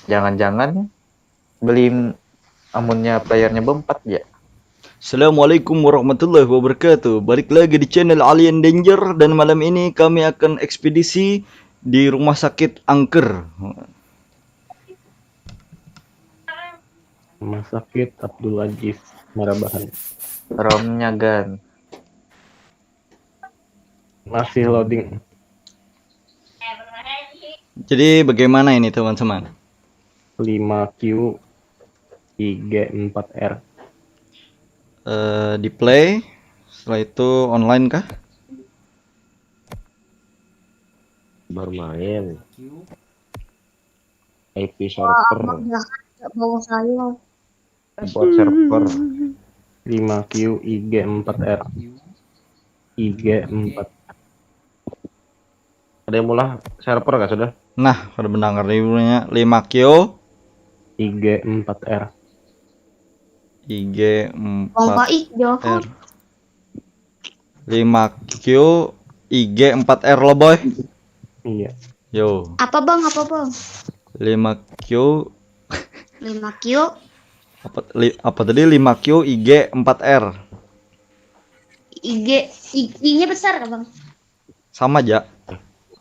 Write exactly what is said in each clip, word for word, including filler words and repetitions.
Jangan-jangan beli amunnya playernya berempat ya. Assalamualaikum warahmatullahi wabarakatuh. Balik lagi di channel Alien Danger dan malam ini kami akan ekspedisi di rumah sakit angker. Rumah sakit Abdul Aziz Marabahan. Romnya gan. Masih loading. Jadi bagaimana ini teman-teman? lima Q I G empat R. Eh, di play, setelah itu online kah? Bermain Q I P server Abang jahat ya bawa saya. Buat server lima Q I G empat R. Q I G empat. Ada yang maulah server gak sudah? Nah, kada mendengar nih punya lima Q I G empat R. I G Bang empat Baik jahat. R. lima Q I G empat R lo boy. Iya. Yo, Apa bang? Apa bang? lima Q lima Q apa li- apa tadi lima Q I G empat R. I G I, I-nya besar kah bang? Sama aja.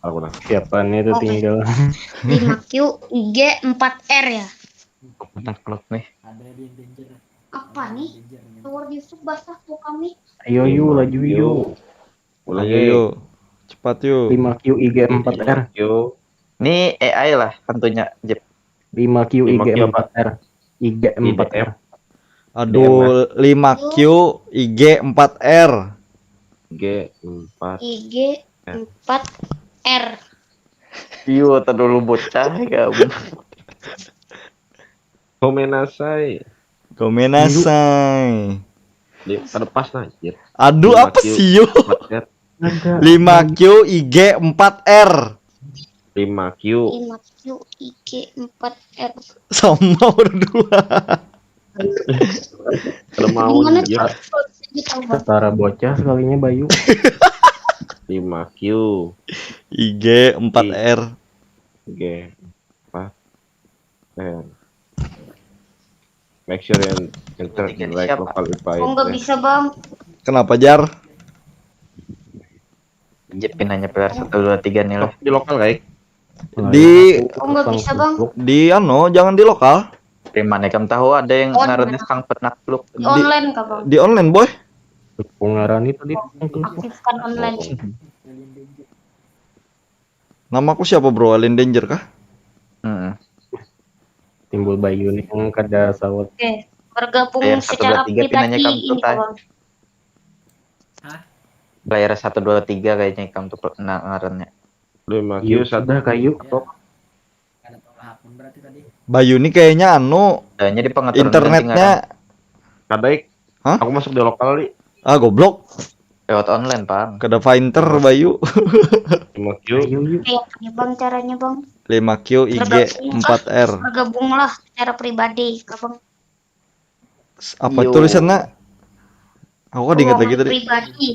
Aku dah. Siapa nih itu Oke. Tinggal. lima Q I G empat R ya. Menang klub nih. Ada di danger. Apa nih? Danger nih. Tower Yusuf basah tuh kami. Ayo yu laju yu. Ulang Ayo yo. Cepat yo. Lima Q I G empat R. Yo. Ini A I lah tentunya Jep. Lima Q I G empat R. I G empat R. Aduh, lima Q I G empat R. G empat. I G empat R. Iyo, tadi dulu bocah ya. Gomenasai. Gomenasai. Di terlepas lah anjir. Aduh, Lima apa Q. sih yo? Empat R. lima Q I G empat R. Lima Q. Lima Q I G empat R. Sama berdua. Kada mau Gimana anjir. tuh? Sedikit tahu, Bang. Setara bocah sekalinya Bayu. Lima Q. I G empat R. G empat R. Make sure you enter the Tiga right siapa? local I P Oh nggak address. Bisa bang. Kenapa, Jar? Jep pinanya player satu dua tiga nih lah. Di lokal, guys. Di Oh nggak bisa bang. di ano, jangan di lokal. Dari mana kamu tahu ada yang Oh, ngarannya di mana? Sang Penakluk? Di online kah bang? Di online, boy. Pengarani tadi. Aktifkan online. Namaku siapa, bro? Alien Danger kah? Heeh. Timbul Bayu nih yang kada sawat. Oke. Bergabung Player satu secara dua tiga pinanya pribadi kamu tuh, ini Tay. bang. Player satu dua tiga kayaknya kamu tuh nah, ngarannya. Lima Q Iya, satu. Sudah kayu. Ada salah akun berarti tadi. Bayu nih kayaknya anu Kayaknya di pengaturan internetnya. Kadaik. Hah? Aku masuk di lokal, Li. Ah, goblok. Lewat online, Pang. Kada pinter, Bayu. Lima Q. Ayo yuk. Oke, apa nih bang caranya bang? lima Q I G empat R. Bergabunglah secara pribadi, abang. Apa Yo. tulisannya? Aku kada ingat lagi tadi. Pribadi.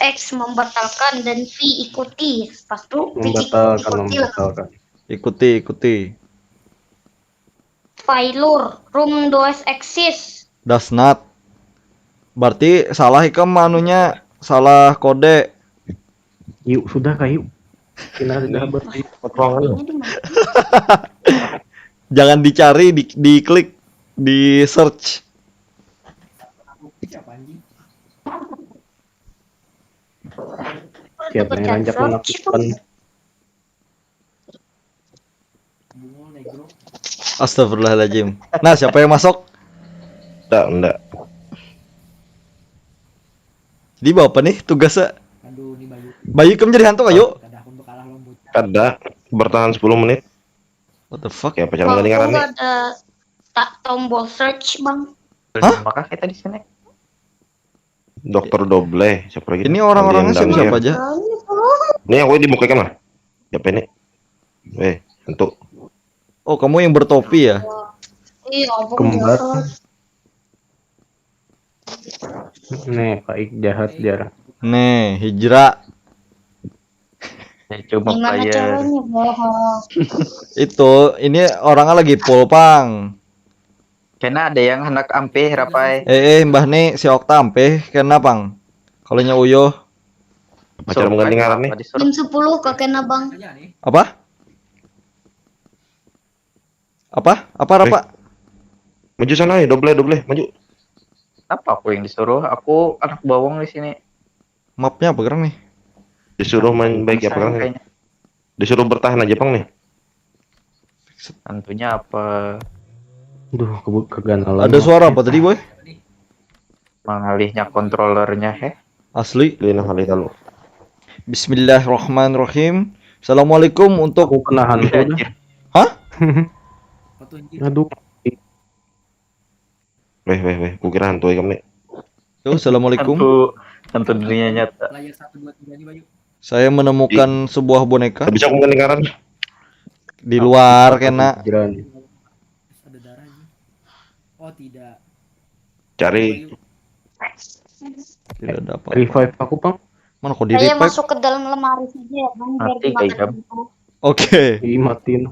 X membatalkan dan V ikuti. Pas tu V Membatalkan, ikuti lah. Membatalkan. Ikuti, ikuti. Failure, room does exist. Does not. Berarti salah ikam anunya, salah kode. Yuk, sudah kayu. Kena Sudah. ribet. Potongan. Ini di mana? Jangan dicari, di, diklik, di search. Siapa anjing? Siapa yang rancak Search itu. Melakukan? Bungul negro. Astagfirullahaladzim. Nah, siapa yang masuk? Enggak, enggak. Jadi bawa apa nih tugasnya? Aduh ini Bayu. Bayu, kamu jadi hantu, ayo. Kada aku tuh kalah lombot. Kada. Bertahan sepuluh menit. What the fuck? Ya, pacar Bang, tadi kok ngaran nggak nih. Ada tak tombol search bang. Hah? Maka kita di sini. Dokter Doble, siapa lagi? Ini orang-orangnya Alien siapa, siapa Danger. Aja? Banyak loh. Ini aku dibukakan lah. Siapa ini? Eh, hantu. Oh, kamu yang bertopi ya? Iya, abang Kembar. jahat. Nih, Pak Ik jahat jar. Nih, hijrah. Eh, cuma Gimana player. Caranya bohong? Itu, ini orangnya lagi full, pang. Kena ada yang hendak ampih, Rapai. Eh, eh, mbah nih, si Okta ampih, kena, pang. Kalau nya uyuh. Macam mengganti ngaran nih. Apa disuruh? Jam sepuluh kok kena bang. Apa? Apa? Apa, Rapa? Maju sana ya, double, double, maju. Apa aku yang disuruh? Aku anak bawang di sini. Mapnya apa gerang nih? Disuruh main baik ya, Saya pang nih. kayaknya. Disuruh bertahan aja, pang nih. Tentunya apa? Duh, kebut keganalan. Ada suara apa tadi, boy? Mengalihnya kontrolernya, heh. Asli. Lina kali kalau. Bismillahirrahmanirrahim. Assalamualaikum untuk Aku kena hantu dah. Hah? Aduh, Weh, weh, weh, kukira hantu ikam nih. Yo, assalamualaikum. Tentu, tentu dunia nyata. Player satu dua tiga nih, Bayu. Saya menemukan sebuah boneka Bisa aku mengganti ngaran. di luar kena. Pikiran. Terus ada darahnya. Oh, tidak. Cari. Bayu. Tidak ada apa. Revive aku, pang. Mana kok di Saya revive? Masuk ke dalam lemari saja ya bang. Biar Mati, dimakan Kak. Ibu. Oke. Ih, matiin.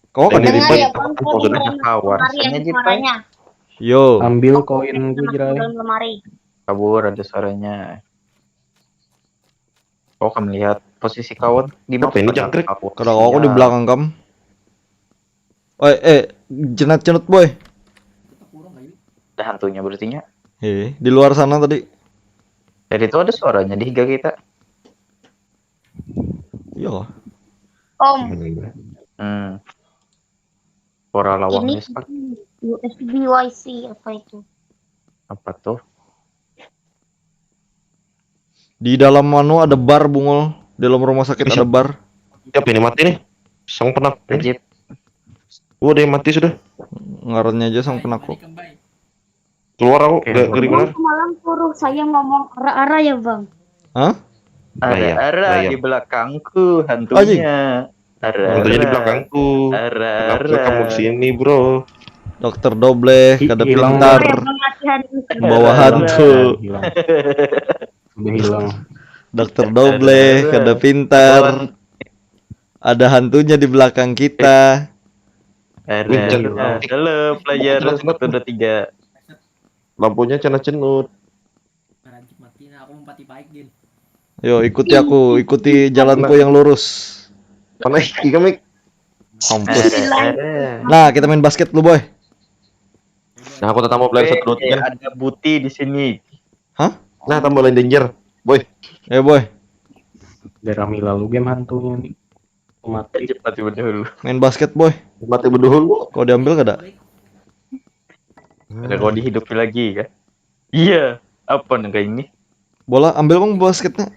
Kau kan Ini di Dengar revive. Ya bang. Oh, sudah. Dengar Kawan, lemari yang rasanya gitu. Suaranya. Yo. Ambil koin Masuk gue, ke Jrai. dalam lemari. Kabur ada suaranya. Oh, kamu lihat posisi kawan di Apa ini, jangkrik? Kada, aku di belakang kam. Eh, eh, cenat-cenut, boy. Kita kurang, Bayu. Ada hantunya berarti nya. Eh, di luar sana tadi. Dari itu ada suaranya di higa kita. Iya. Om, Hmm. Suara lawang ini Misak. U S B Y C apa itu? Apa tuh? Di dalam anu ada bar, bungul. Di dalam rumah sakit Bisa. Ada bar. Siapa ini mati nih? Sang penak. Ajib. Wah, ada yang mati sudah. Ngarannya aja sang penakut. Kembali. Keluar aku, Oke, gak ngeri benar. Semalam suruh saya ngomong ara-ara ya bang. Hah? Nah, iya. Ara-ara Nah, iya. Di belakangku hantunya. Ara-ara. Hantunya di belakangku. Ara-ara. Kenapa kamu kesini, bro? Dokter Dobleh, Hi- kada hilang. pintar. Saya pelatihan itu. Bawa hantu. Hilang. Udah hilang. Dokter Dobleh, kada pintar. Ada hantunya di belakang kita. Ara-ara. Hujan. Halo, player Hujan. Satu, dua, tiga. Lampunya cenut-cenut. Nah, anjing mati, nah aku mati baik, Gin. Yo, ikuti aku, ikuti jalanku yang lurus. Mana ikam, Mik? Mampus. Ara-ara. Nah, kita main basket dulu, boy. Nah, aku tetap mau player satu, dua, Eh, tiga. Ada buti di sini. Nah, tambah lain danger. Boy, Eh, boy. Udah rame lalu game hantunya nih. Mati. Cepat tiba dulu. Main basket, boy. mati bedul, Bu. Kau diambil kada? Ada kau dihidupi lagi kah? Iya. Apa nang kayak ini? Bola, ambil, bang, basketnya.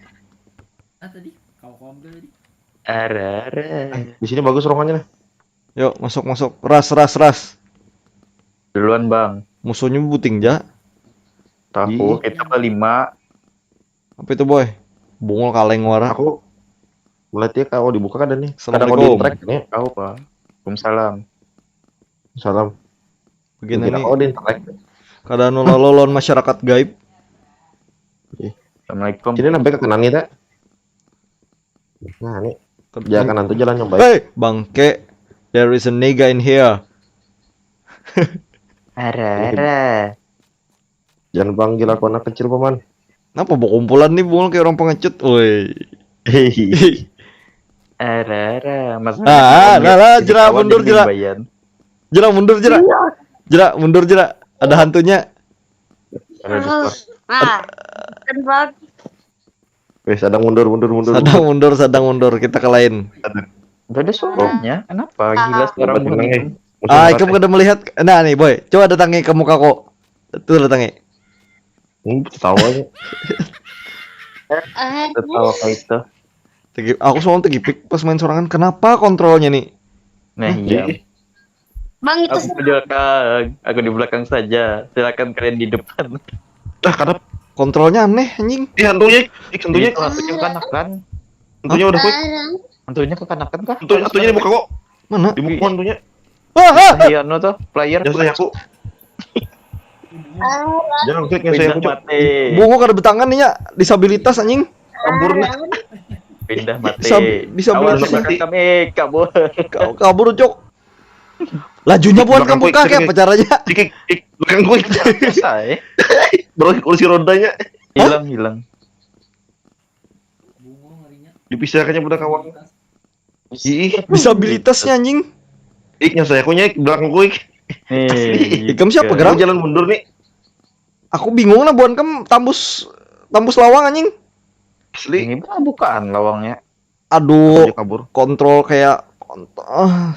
Ah, tadi kau kau ambil tadi. Ara-ara. Di sini bagus ruangannya nih. Yuk, masuk, masuk. Ras, ras, ras. Duluan, Bang. Musuhnya buting ja. Tahu kita berlima. Apa itu, boy? Bungul kaleng wara. Aku melihat dia kalau dibuka kada nih. Kada mau Assalamualaikum. Di-track nih. Tahu, Bang. Waalaikumsalam. Salam. Begini Tidak nih. mau di-track. Kada anu lalu lawan masyarakat gaib. Assalamualaikum. Jadi sampai ke kanan nih, tak? Nah, nih. Ke- Jangan nanti jalan yang baik. Hei, bangke. There is a nigga in here. Ara-ara. Jangan panggil aku anak kecil, Paman. Kenapa bawa kumpulan nih, bungul kayak orang pengecut? Woi. Ara-ara. Mas Ah, ah, lah, lah, jadi Jera, kawan mundur, jadi Jera. Bayan. Jera, mundur, Jera. Jera, mundur, Jera. Ada hantunya. Ada Discord. Ah, kan bang. Weh, sadang mundur, mundur, mundur. Sadang mundur, sadang mundur. Kita ke lain. Gak ada suaranya. Kenapa? Gila suara Obat menang, bunyi. Eh. Ah, ikam kada melihat. Nah, nih, boy. Coba datangi ke muka kok. Tuh, datangi. Hmm, tahu aja. Ah, Tertawa kayak itu. Tegi- Aku semalam tegipik pas main sorangan. Kenapa kontrolnya nih? Nah, iya. Bang itu Aku di belakang. Aku di belakang saja. Silakan kalian di depan. Dah, kadap. Kontrolnya aneh, anjing. Ih, hantunya. Ih, hantunya. Itu hantunya kekanakan. Hantunya udah, Boy. Hantunya kekanakan kah? Hantunya, hantunya di muka kok. Mana? Di muka hantunya. Ah, ah, ah. Iya, no tuh, player. Jangan saya aku. Jangan klik yang saya Pindah aku, Cok. mati. Bungo kada betangan nih, ya. Disabilitas, anjing. Campur nih. Pindah mati. Bisa bisa Awas beli belakang kami kabur. Kau kabur, Cok. Lajunya buat Belakang kamu quick, kakek quick. Pacarnya. Cik, cik, belakang gue. Biasa ya. Bro, kursi rodanya. Hilang hilang. Dipisahkannya pada kawan. Ih, Disabilitasnya, anjing. ik nyasar aku nyek belakang gue. Nih. Ikam siapa, gitu. Gerang? Aku jalan mundur nih. Aku bingung lah buat kamu tambus tambus lawang, anjing. Asli. Ini mah bukaan lawangnya. Aduh, Aku kabur. Kontrol kayak kont- ah.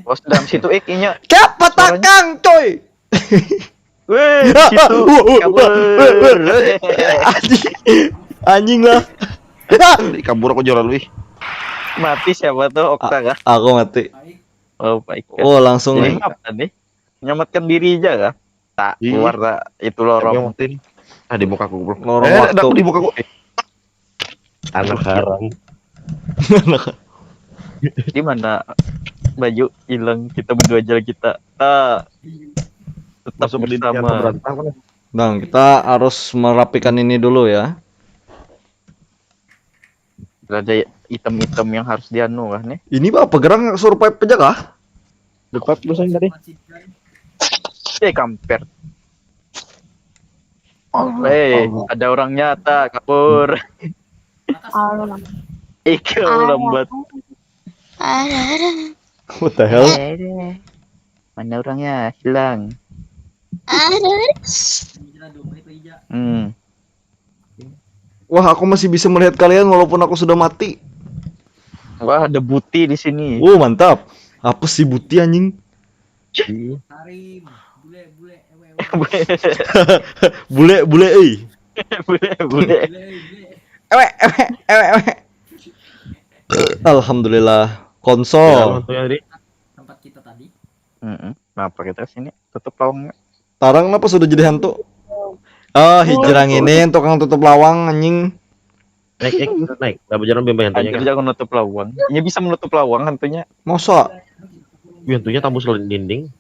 Bos dalam situ ik inya. Siapa takang, coy? Weh, situ. Wah, wah, Kabur. Anjing. Anjing lah. Ih, kabur aku jalan wih. Mati siapa tuh? Okta kah? Aku mati. Oh my god. Oh, langsung Jadi apa tadi? Nyamatkan diri aja kah? Tak Ih. Keluar tak itu Yang lorong. matiin. Ah, di muka aku, bro. Lorong Eh, waktu. Ada aku di muka aku. Eh, anak haram. Di mana baju hilang kita berdua aja kita. Ah, tetap Masuk ke dunia bersama. Berantakan. Bang, kita harus merapikan ini dulu ya. Ada item-item yang harus dianu lah nih. Ini apa, Gerang, survive aja kah? Dekat bosan tadi. Eh, kampret. Eh, ada orang nyata kabur. Allah. Ikam lambat. Ada, ada. What the hell? Eh, mana orangnya hilang? Ada, ada. Hmm. Wah, aku masih bisa melihat kalian walaupun aku sudah mati. Wah, ada buti di sini. Wow, mantap. Apa sih buti, anjing? Bule, bule, euy. Bule, bule. Ewe, ewe, ewe, ewe. Alhamdulillah. Konsol. Hantunya tadi. Mm-mm. Kenapa kita sini? Tutup lawangnya. Tarang kenapa sudah jadi hantu? Oh, hijrang ini tukang tutup lawang, anjing. Naik, naik, naik. Udah berjalan bimba hantunya Anjir, kan. Jago nutup lawang. Ini bisa menutup lawang hantunya. Masa? Wih, hantunya tambus ke dinding.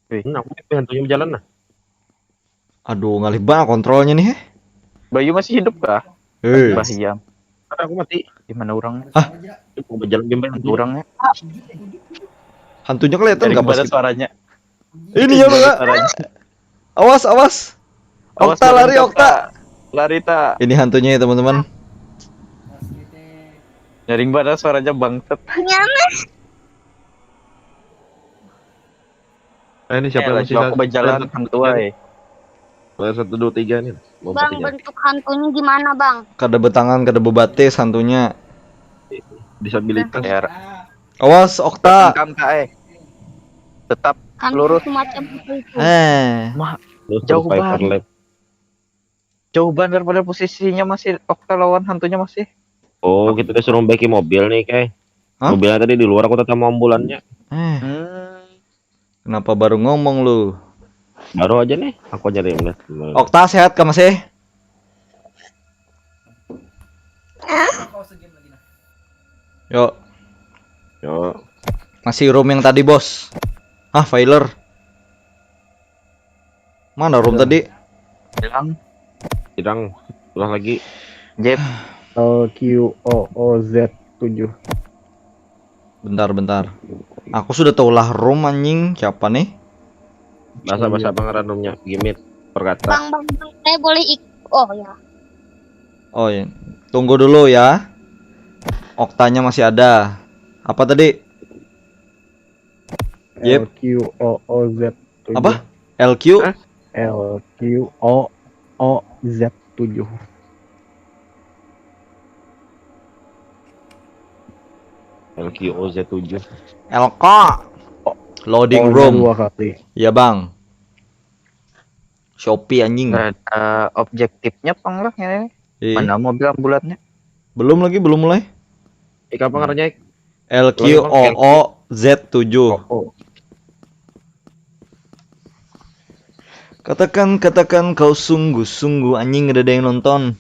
Wih. Nah, aku hantunya berjalan nah. Aduh, ngalih banget kontrolnya nih, heh. Bayu masih hidup kah? Eh, Bah iya. Ada aku mati. Di mana orang? Aku berjalan bimba hantunya. Orangnya. Hantunya kelihatan Dari nggak pas mana kita? Suaranya? Ini ya, Bang. Suaranya. Awas, awas. Awas, Okta, lari, Bang, Okta. Lari tak. Ini hantunya ya, teman-teman. Dari mana suaranya bangset? Nyameh. Eh, ini siapa Eh, yang lagi masih aku berjalan hantu ay. Player satu dua tiga nih. Lompat Bang, aja. Bentuk hantunya gimana, Bang? Kada betangan, kada bebatis hantunya. Disabilitas. Ya, Awas, Okta. Tengkam kak eh. Tetap Kan lurus. Semacam apa itu? Eh, Mah, Terus jauh survive banget. Lab. Jauh banget daripada posisinya masih Okta lawan hantunya masih. Oh, kita udah suruh baiki mobil nih, kayak. Hah? Mobilnya tadi di luar, aku tetap mau ambulannya. Eh, Hmm. Kenapa baru ngomong lu? Baru aja nih, aku aja yang lihat. Okta, sehat kah masih? Yuk. Yo, Masih room yang tadi, Bos. Ah, Failer. Mana room tadi? Hilang. Sidang ulah lagi. Jep. L Q O O Z tujuh. Bentar, bentar. Aku sudah tahu lah room, anjing. Siapa nih? Bahasa bahasa pengeranumnya gimit perkata. Bang, bang, bang, saya boleh ik. Oh ya. Oh iya. Tunggu dulu ya. Oktanya masih ada. Apa tadi? Yep. L Q O O Z tujuh. Apa? L Q? Hah? L Q O O Z tujuh. L Q O Z tujuh. L K. Loading Oh, room. Dua kali. Ya, Bang. Shopee, anjing. Ada objektifnya pang lah ini. Iya. Mana mobil ambulannya? Belum lagi, belum mulai. Eh, kapan ngaranya? L Q O O Z tujuh. Oh, Katakan, katakan kau sungguh-sungguh, anjing, ada yang nonton.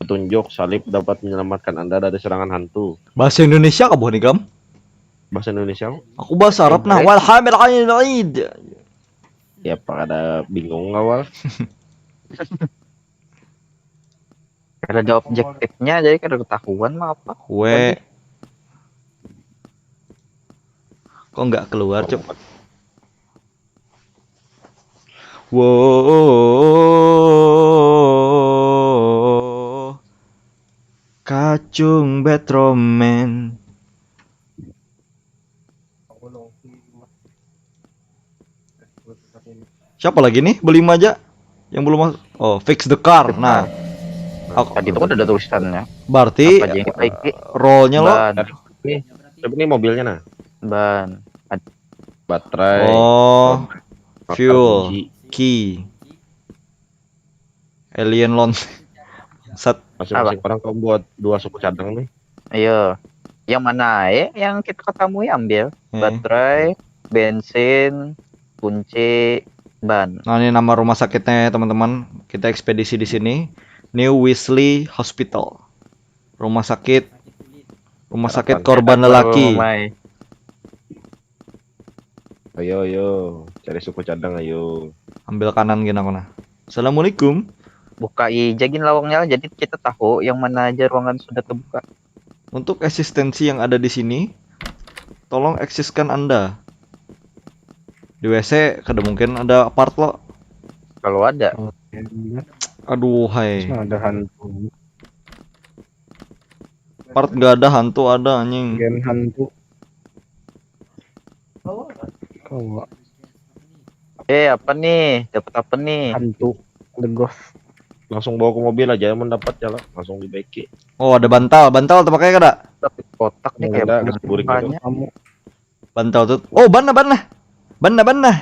Petunjuk salib dapat menyelamatkan Anda dari serangan hantu. Bahasa Indonesia kah, bukan ikam? Bahasa Indonesia kok. Aku bahasa Arab nah. Inggris. Wal hamil ainul aid. Ya, pada bingung awal. Kada ada objektifnya, jadi kada ketahuan mah apa. We. Kok nggak keluar, Cuk? Wow. Kacung Betromen. Siapa lagi nih berlima aja yang belum masuk? Oh, fix the car. Nah, aku, Tadi itu kan ada tulisannya. Berarti Apa aja yang dipaiki? Rollnya lo. Ban, Nih, tapi ini mobilnya nah. Ban. Ad- Baterai. Oh, Bakar fuel, kunci. Key, Alien Launch. Sat. Masing-masing orang kau buat dua suku cadang nih. Iya. Yang mana ya? Yang kita ketemu ya ambil. Eh. Baterai, bensin, kunci, ban. Nah, ini nama rumah sakitnya ya, teman-teman. Kita ekspedisi di sini. New Wesley Hospital. Rumah sakit rumah sakit Harapan. Korban lelaki. Mai. Ayo ayo, cari suku cadang ayo. Ambil kanan gini aku nah. Assalamualaikum. Buka aja gin lawangnya lah, jadi kita tahu yang mana aja ruangan sudah terbuka. Untuk eksistensi yang ada di sini, tolong eksiskan Anda. Di W C kada mungkin ada part lo. Kalau ada, Aduh hai. Ada hantu. Part gak ada hantu ada anjing. Gen hantu. Kawa. Eh, apa nih? Dapat apa nih? Hantu. The ghost. Langsung bawa ke mobil aja, mendapat jalan langsung dibaiki. Oh, ada bantal. Bantal terpakai kada? Tapi kotak nih Yang kayak ada, ada seburing gitu. Banyak. Kamu. Bantal tuh. Oh, ban nah, ban nah. Ban nah, ban nah.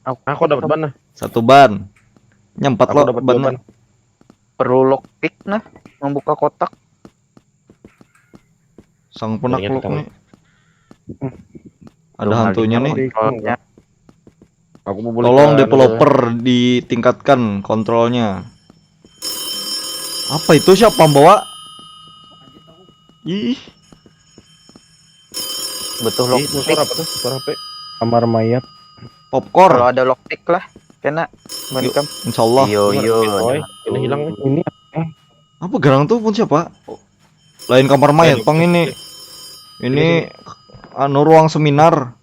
Aku dapat ban nah. Satu ban. Nyampat Aku lo dapat ban dua nah. Ban. Perlu lockpick nah, membuka kotak. Sang Mendingan penakluk kita nih. Ada Belum hantunya ada nih. kontrolnya. Aku mau boleh Tolong ke- developer ditingkatkan kontrolnya. Apa itu, siapa membawa? Ih, Butuh Ih, itu lockpick. Suara apa tuh? Suara apa? Kamar mayat. Kalau popcorn. Ada lockpick lah, kena. Welcome. Insya Allah. Yo yo. Gimana, Boy? Ada Ini hilang nih. hantu. Ini Apa garang tuh pun siapa? Oh, lain kamar mayat, Ayo. pang ini. Ini anu ruang seminar.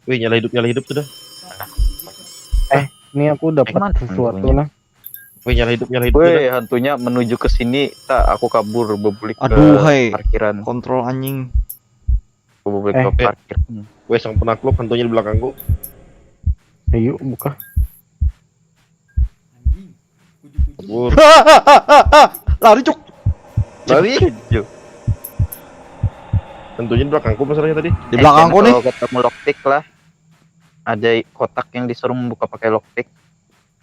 Wih, nyala hidup, nyala hidup sudah. Ini aku dapat Emang sesuatu hantunya? Nah. Wih, nyala hidup, nyala hidup sudah. Weh, hantunya menuju ke sini. Tak, aku kabur berbulik Aduh, ke hai. Parkiran. Kontrol anjing. Aku berbulik Eh. ke parkiran. Weh, sang penakluk, hantunya di belakangku. Ayo buka. Kabur. Lari, Cuk. Lari. Yo. Hantunya di belakangku masalahnya tadi. Di belakangku nih. Kalau ketemu lockpick lah. Ada kotak yang disuruh membuka pakai lockpick.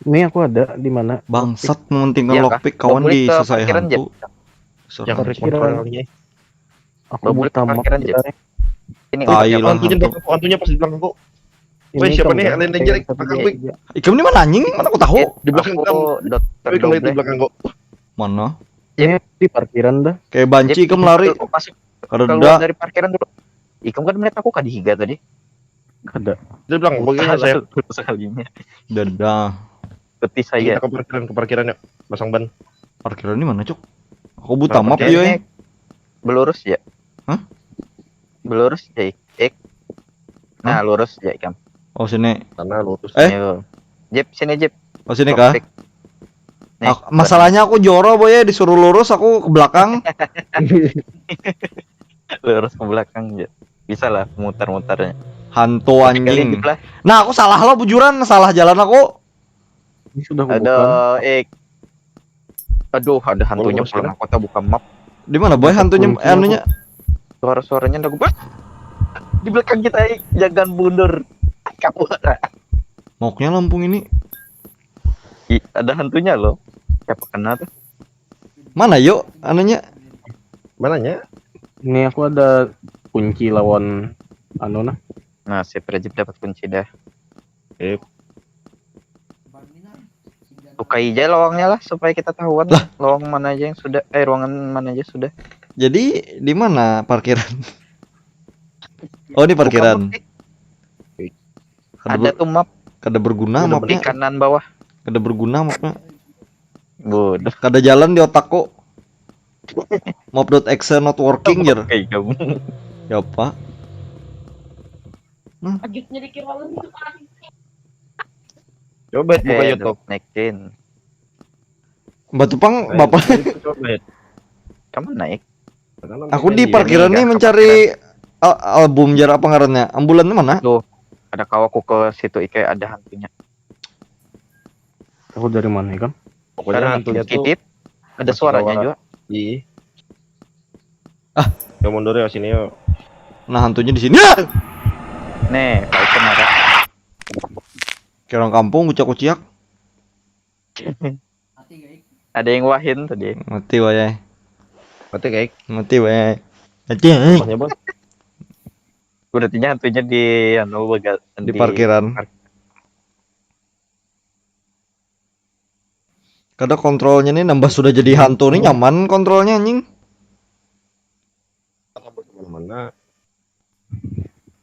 Ini aku ada di mana? Bangsat, mementingkan Iya kah? lockpick, kawan, Mau beli di ke susah parkiran, hantu. Sorry. Yang Parkiran. kontrolnya. Aku Mau beli buta map parkiran, di Jet? tarik. Ini Tai otaknya lah. Hantunya di Hantu. belakangku, hantunya pas di belakangku. Ini Weh, siapa kamu nih? kan Ada yang kayak jelek. satu Belakang dua gue. tiga. Ikam ini mana anjing? Mana aku tahu? Di belakang Aku kamu. dokter Weh, kembali di Doble. Belakangku. Mana? Ini di parkiran dah. Kayak banci Jadi, ikam lari. Masuk Kada keluar ada. Dari parkiran dulu. Ikam kan melihat aku kadihiga tadi. Kada. Dia bilang, "Bagaimana saya?" Sekalinya. Dadah. Seperti saya. Kita ke parkiran, ke parkiran yuk. Pasang ban. Parkiran di mana, Cuk? Aku buta Nah, map parkiran yo. Ini Eh. Belurus ya? Hah? Belurus ya, Ik. Nah, lurus ya, Ikam. Oh, sini. Karena lurus. Eh? Ayo. Jep, sini, Jep. Oh, sini kah? Topik. Nih, Ah, masalahnya aku jorok, Boy, ya, disuruh lurus aku ke belakang. Lurus ke belakang, Jep. Bisa lah mutar-mutarnya. Hantu Sekali anjing. Jep lah. Nah, aku salah lo bujuran, salah jalan aku. Ini sudah aku Ada buka. Ik. Aduh, ada hantunya Lurus, pulang ya. Kota buka map. Di mana, Boy, hantunya? Kunci Anunya? Suara-suaranya udah gue. Di belakang kita, Ik. Jangan mundur. Kabur. Moknya lampung ini. Ih, ada hantunya loh. Siapa kena tuh? Mana, yuk, anunya? Mananya? Ini aku ada kunci lawan anu nah. Nah, si Prajib dapat kunci dah. Eh, Bukai aja lowongnya lah supaya kita tahuan lowong mana aja yang sudah, eh, ruangan mana aja sudah. Jadi di mana parkiran? Oh, ini parkiran. Buka, Buk. Kada, Ada ber- tuh map kada berguna Ada di mapnya. Kanan bawah. Kada berguna mapnya. Bodoh. Kada jalan di otakku. Mob.exe not working, jar. Kayak kamu. Ya apa? Lanjutnya dikira lu itu kan. Coba buka Eh, YouTube. Naikin. Batu pang Ayo, bapak. Itu coba ya. Kamu naik. Karena Aku namanya di dia. parkiran Ini nih kan mencari al- album, jar, apa ngarannya? Ambulannya mana? Tuh, ada kawa aku ke situ, Ike, ada hantunya. Aku dari mana kan? Pokoknya Karena hantunya tuh kitit, ada masih suaranya kawa. Juga. Ih. Ah. Ya mundur ya sini yuk. Nah, hantunya di sini. Ah! Nih, kayak kemarin. Kayak orang kampung kuciak-kuciak. Ada yang wahin tadi. Mati wae. Mati kayak Mati wae. Mati. Eh. Rumahnya bos. Berarti hantunya di anu, bagal Di parkiran. Kada kontrolnya nih, nambah sudah jadi hantu nih, nyaman kontrolnya, anjing. Mana?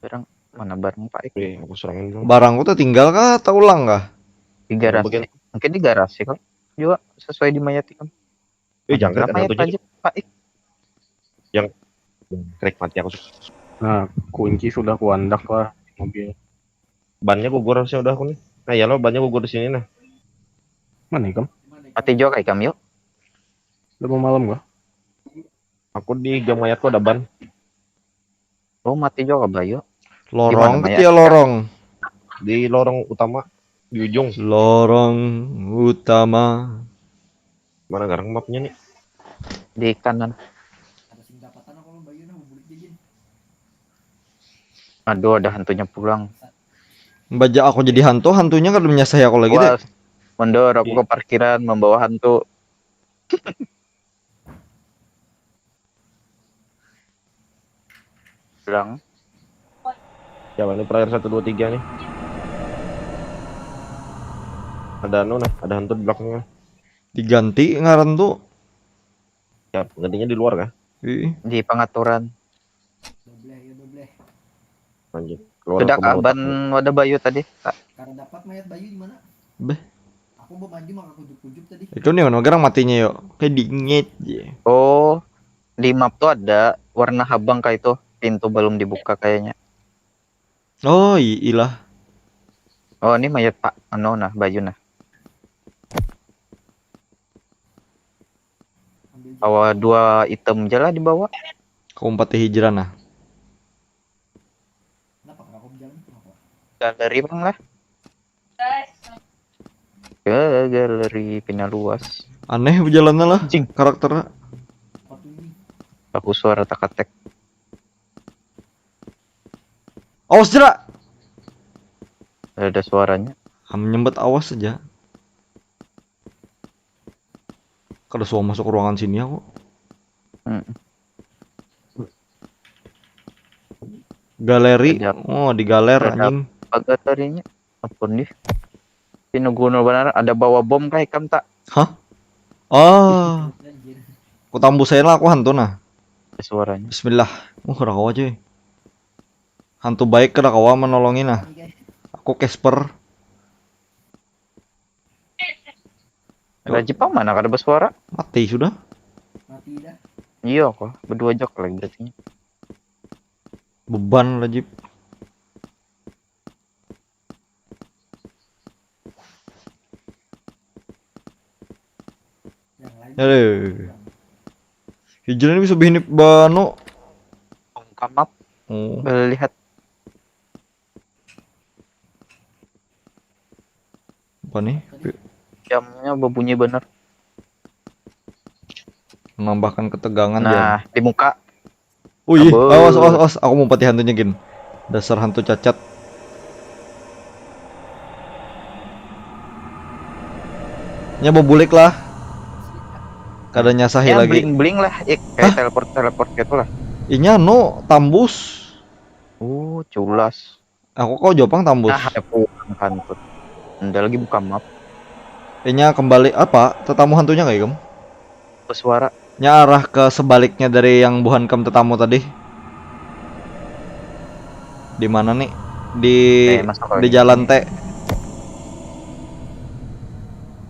Barang mana, barang Pak Ike? Oke, aku serangin dulu. Barangku tertinggal kah? Taulang kah? Di garasi. Bagian- Mungkin di garasi kan. Juga sesuai di mayat kan. Eh, jangkrik ada Mayat hantunya. Aja, Pak Ike. Krik mati aku. Nah, kunci sudah kuandak lah mobil. Bannya gugur harusnya udah aku nih. Nah, ya lo bannya gugur di sini nah. Mana ikam? Mati juga kayak kamu yuk. Udah mau malam kah? Aku di gang mayatku ada ban Oh, mati juga Bayu. Lorong Gimana, ketia lorong. di lorong utama di ujung. Lorong utama. Mana garang mapnya nih? Di kanan. Aduh, ada hantunya pulang. Baja aku jadi hantu, hantunya kada menyasahi aku lagi deh. Wah, mundur, aku ke parkiran membawa hantu. Bilang, Ya, ini player satu dua tiga nih. Ada anu nah, ada hantu di belakangnya. Diganti ngaran tuh. Ya, gantinya di luar kah? Ih, di pengaturan. Lanjut. Keluar Sudah aku baru kaban otaknya. Wadah Bayu tadi. Kak. Karena dapat mayat Bayu di mana? beh. Aku mau maju maka kujuk-kujuk tadi. Itu nih mana garang matinya yuk. Kayak diinget ya. Oh, di map tuh ada warna habang kayak itu. Pintu belum dibuka kayaknya. Oh, i- ilah. Oh, ini mayat Pak anu nah, Bayu nah. Bawa dua item aja lah dibawa. Kau empat hijrah nah. Kenapa kenapa jalan kenapa? Galeri bang lah. Ke galeri pina luas. Aneh berjalannya lah Cing. Karakternya. Apa tuh ini? Aku suara takatek. Awas, jera. Ada suaranya. Menyambut awas saja. Kada suah masuk ruangan sini aku. Hmm. Galeri. Ada. Oh, di galer Ada. Anjing. Pagar tadinya. Ampun dih. Ini gunul benar, ada bawa bom kah ikam tak? Hah? Oh. Ku tambus aja lah aku hantu nah. Ada suaranya. Bismillah. Uh, kada kawa cuy. Hantu baik kada kawa menolongi nah. Aku Casper. Ada Jepang mana kada bersuara? Mati sudah. Mati dah. Iya kok, berdua jok lagi berarti. Beban lah Jip. Yang lain. Aduh. Hijrah ini bisa bikin bano. Come up, Oh, boleh lihat. Apa nih? Jamnya berbunyi bener. Menambahkan ketegangan Nah, ya. Di muka. Wih, Kabur. Awas, awas, awas, aku mau pati hantunya gin. Dasar hantu cacat. Nya bebulik lah. Kada nyasahi Ya, lagi. Bling-bling lah, ik, kayak teleport-teleport gitu lah. Inya no tambus. Uh, culas. Aku kau jopang tambus. Nah, ada pulang kan tuh. Anda lagi buka map. Inya kembali apa? Tetamu hantunya kayak kamu? Bersuara. Nya arah ke sebaliknya dari yang buhan kam tetamu tadi. Di mana nih? Di Eh, masuk di lagi. Jalan T.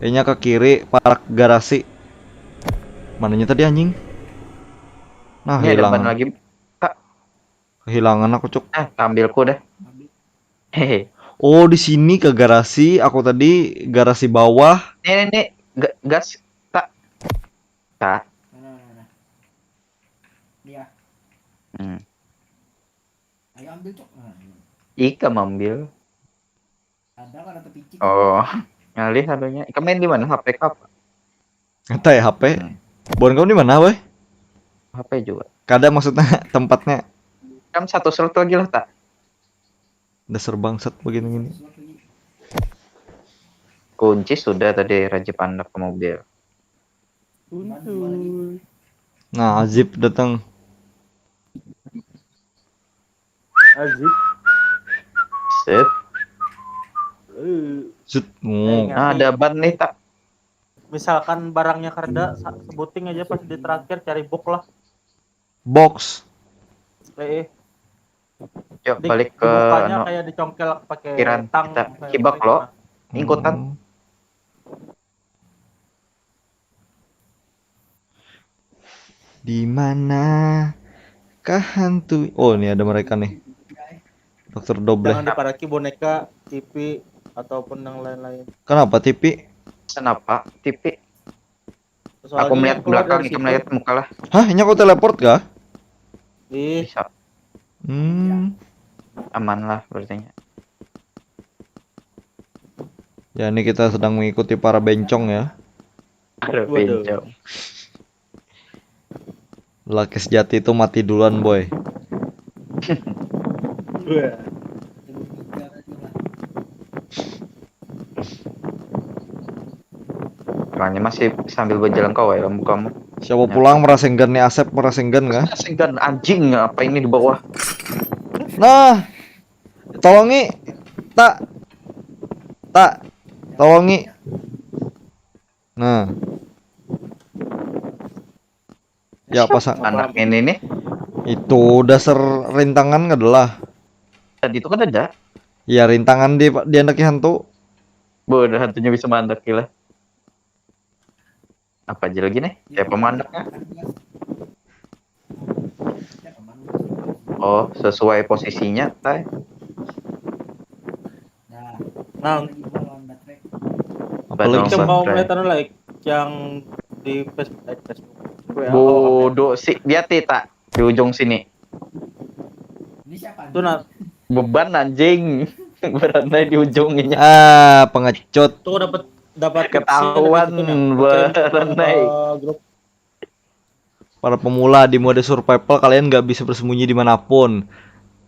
Inya ke kiri parak garasi. Mananya tadi anjing? Nah, Ini ada ban hilang. Lagi. Tak, Kehilangan aku, Cuk. Ah, ambilku dah. Hehe. Oh, di sini ke garasi. Aku tadi garasi bawah. Nih, nih, nih. Ga- gas. Tak. Tak. Mana, mana, mana? Dia. Hmm. Ayo ambil, Cok. Nah, ini. Ika mambil. Ada kada tepicik. Oh, ngalih anunya. Ika main di mana? H P kah apa? Kata ya H P. Hmm. Bon, kamu di mana, boy? H P juga. Kada, maksudnya tempatnya. Kan satu slot lagi lah, tak. Dasar bangsat begini-gini. Kunci sudah tadi, rajib handak ke mobil. Untung. Nah, Azib datang. Azib. Set. Eh, Zut. Oh. Nah, ada ban nih, tak. Misalkan barangnya kada, sa- sebuting aja pas di terakhir cari box lah. Box. Eh, eh. Yuk, Di- balik ke dibukanya anu, kayak dicongkel pakai Kiran, tang, kita kayak kibak gitu. Lo. Nah, Ikutan. Oh. Di mana kah hantu? Oh, ini ada mereka nih. Dokter Dobleh. Jangan diparaki boneka, T V ataupun yang lain-lain. Kenapa T V? Kenapa? T V. Soalnya Aku melihat yang keluar belakang, dari Ika situ, melihat muka lah. Hah, ini aku teleport kah? Ih, Bisa. Hmm. Aman lah berarti. Ya, ini kita sedang mengikuti para bencong ya. Ada Waduh. bencong. Laki sejati itu mati duluan, boy. Wah. Orangnya masih sambil berjalan kau ya, lampu kamu. Siapa pulang merasenggan nih, Asep merasenggan kah? Senggan, anjing, apa ini di bawah? Nah, tolongi, tak, tak, tolongi. Nah. Ya, pasang. Anak ini nih. Itu dasar rintangan adalah. Tadi itu kan ada. Ya, rintangan di diandaki hantu. Bodoh, hantunya bisa mandek, gila. Apa aja lagi nih? Siapa mandeknya? Oh, sesuai posisinya, tay. Nah, Nah, lagi gua lawan baterai. Apalagi Batal kita mau baterai. melihat anu lah, yang di Facebook, eh, Facebook. W A. Bodoh sih, dia tita di ujung sini. Ini siapa? Itu nah, Beban, anjing. Beranai di ujungnya. Ah, pengecut. Tuh dapat dapat Ketahuan, tipsnya dari situ, nah. Bacain beranai. Beberapa grup. Para pemula di mode survival, kalian nggak bisa bersembunyi dimanapun.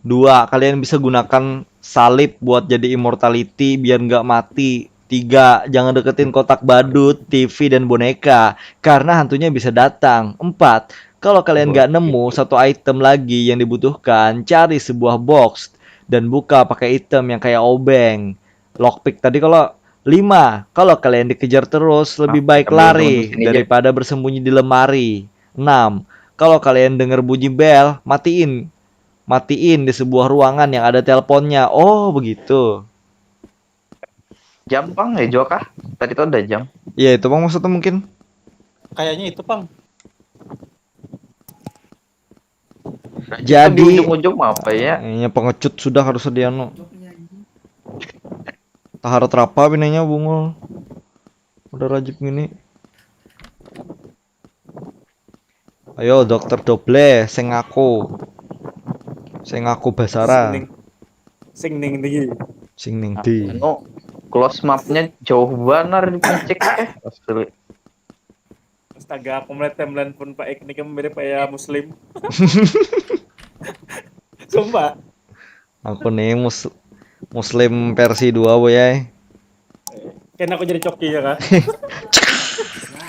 Dua, kalian bisa gunakan salib buat jadi immortality biar nggak mati. Tiga, jangan deketin kotak badut, T V, dan boneka karena hantunya bisa datang. Empat, kalau kalian nggak nemu satu item lagi yang dibutuhkan, cari sebuah box dan buka pakai item yang kayak obeng. Lockpick tadi kalau lima, kalau kalian dikejar terus, lebih Ah, baik sambil lari nunggu sini aja. Daripada bersembunyi di lemari. Enam, kalau kalian dengar bunyi bel, matiin. Matiin di sebuah ruangan yang ada teleponnya. Oh, begitu. Jam pang ya, Jo kah? Tadi tuh ada jam. Ya, itu, Bang, maksudnya mungkin. Kayaknya itu, Pang. Nah, Jadi itu di ujung-ujung mah apa ya? Kayaknya pengecut sudah harus dianu. Taharat rapa binanya bungul. Udah rajib gini. Ayo, Dokter Doble, sing ngaku. Sing ngaku basara. Sing ning, sing ning di. Sing ning di. Anu, close mapnya jauh banar di picik eh. Asli. Astaga, aku melihat timeline pun Pak Ek ini kan mirip kayak Muslim. Sumpah. Aku nih mus- Muslim versi dua, boy, ay. Kena aku jadi coki ya kah?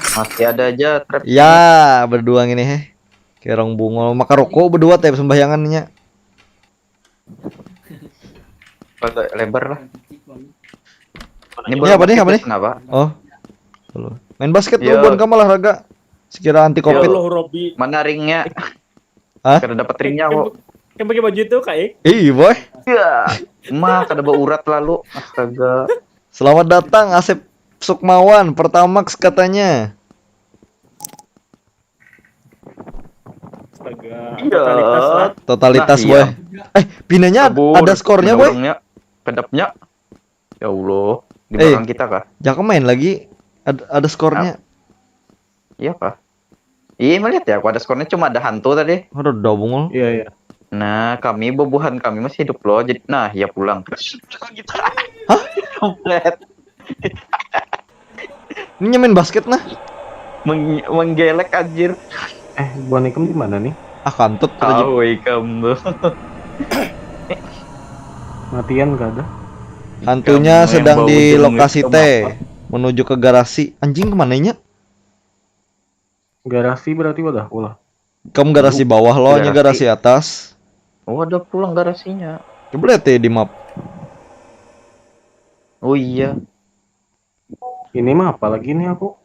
Masih ada aja trap. Ya, berdua gini, heh. Kerong bungul. Maka rokok berdua, teh, sembahyangannya. Agak lebar lah. Ini apa nih, apa nih? Kenapa? Oh. Belum. Main basket Yo. Dulu, Bon, kamu olahraga. Sekira anti Ya covid. Allah, Robi. Mana ringnya? Hah? Kada dapat ringnya kok. Kan pakai baju itu, Kak Ek. Ih, boy. Ya, mah kada baurat lalu. Astaga. Selamat datang, Asep Sukmawan, Pertamax katanya. Astaga, Iya. Totalitas lah. Totalitas Nah, boy. Iya. Eh, pinanya Kabur. Ada skornya Ada boy. Orangnya kedapnya. Ya Allah, di Eh. Belakang kita kah? Jangan main lagi. Ada ada skornya. Iya kah? Iya, melihat ya, aku ada skornya, cuma ada hantu tadi. Aduh, udah bungul. Iya, iya. Nah, kami, bubuhan kami masih hidup loh. Jadi, nah, ya pulang. Kita. Hah? Komplit. Ini main basket nah. Meng- menggelek, anjir. Eh, buan ikam di mana nih? Ah, kantut aja. Tahu ikam tuh. Matian gak ada. Hantunya Kamu sedang yang bau di jenggot lokasi itu T, apa? Menuju ke garasi. Anjing, kemananya? Garasi berarti wadah ulah. Kamu garasi bawah loh, nya Garasi. Garasi atas. Oh, ada pulang garasinya. Coba lihat ya di map. Oh iya. Ini mah apa lagi nih aku?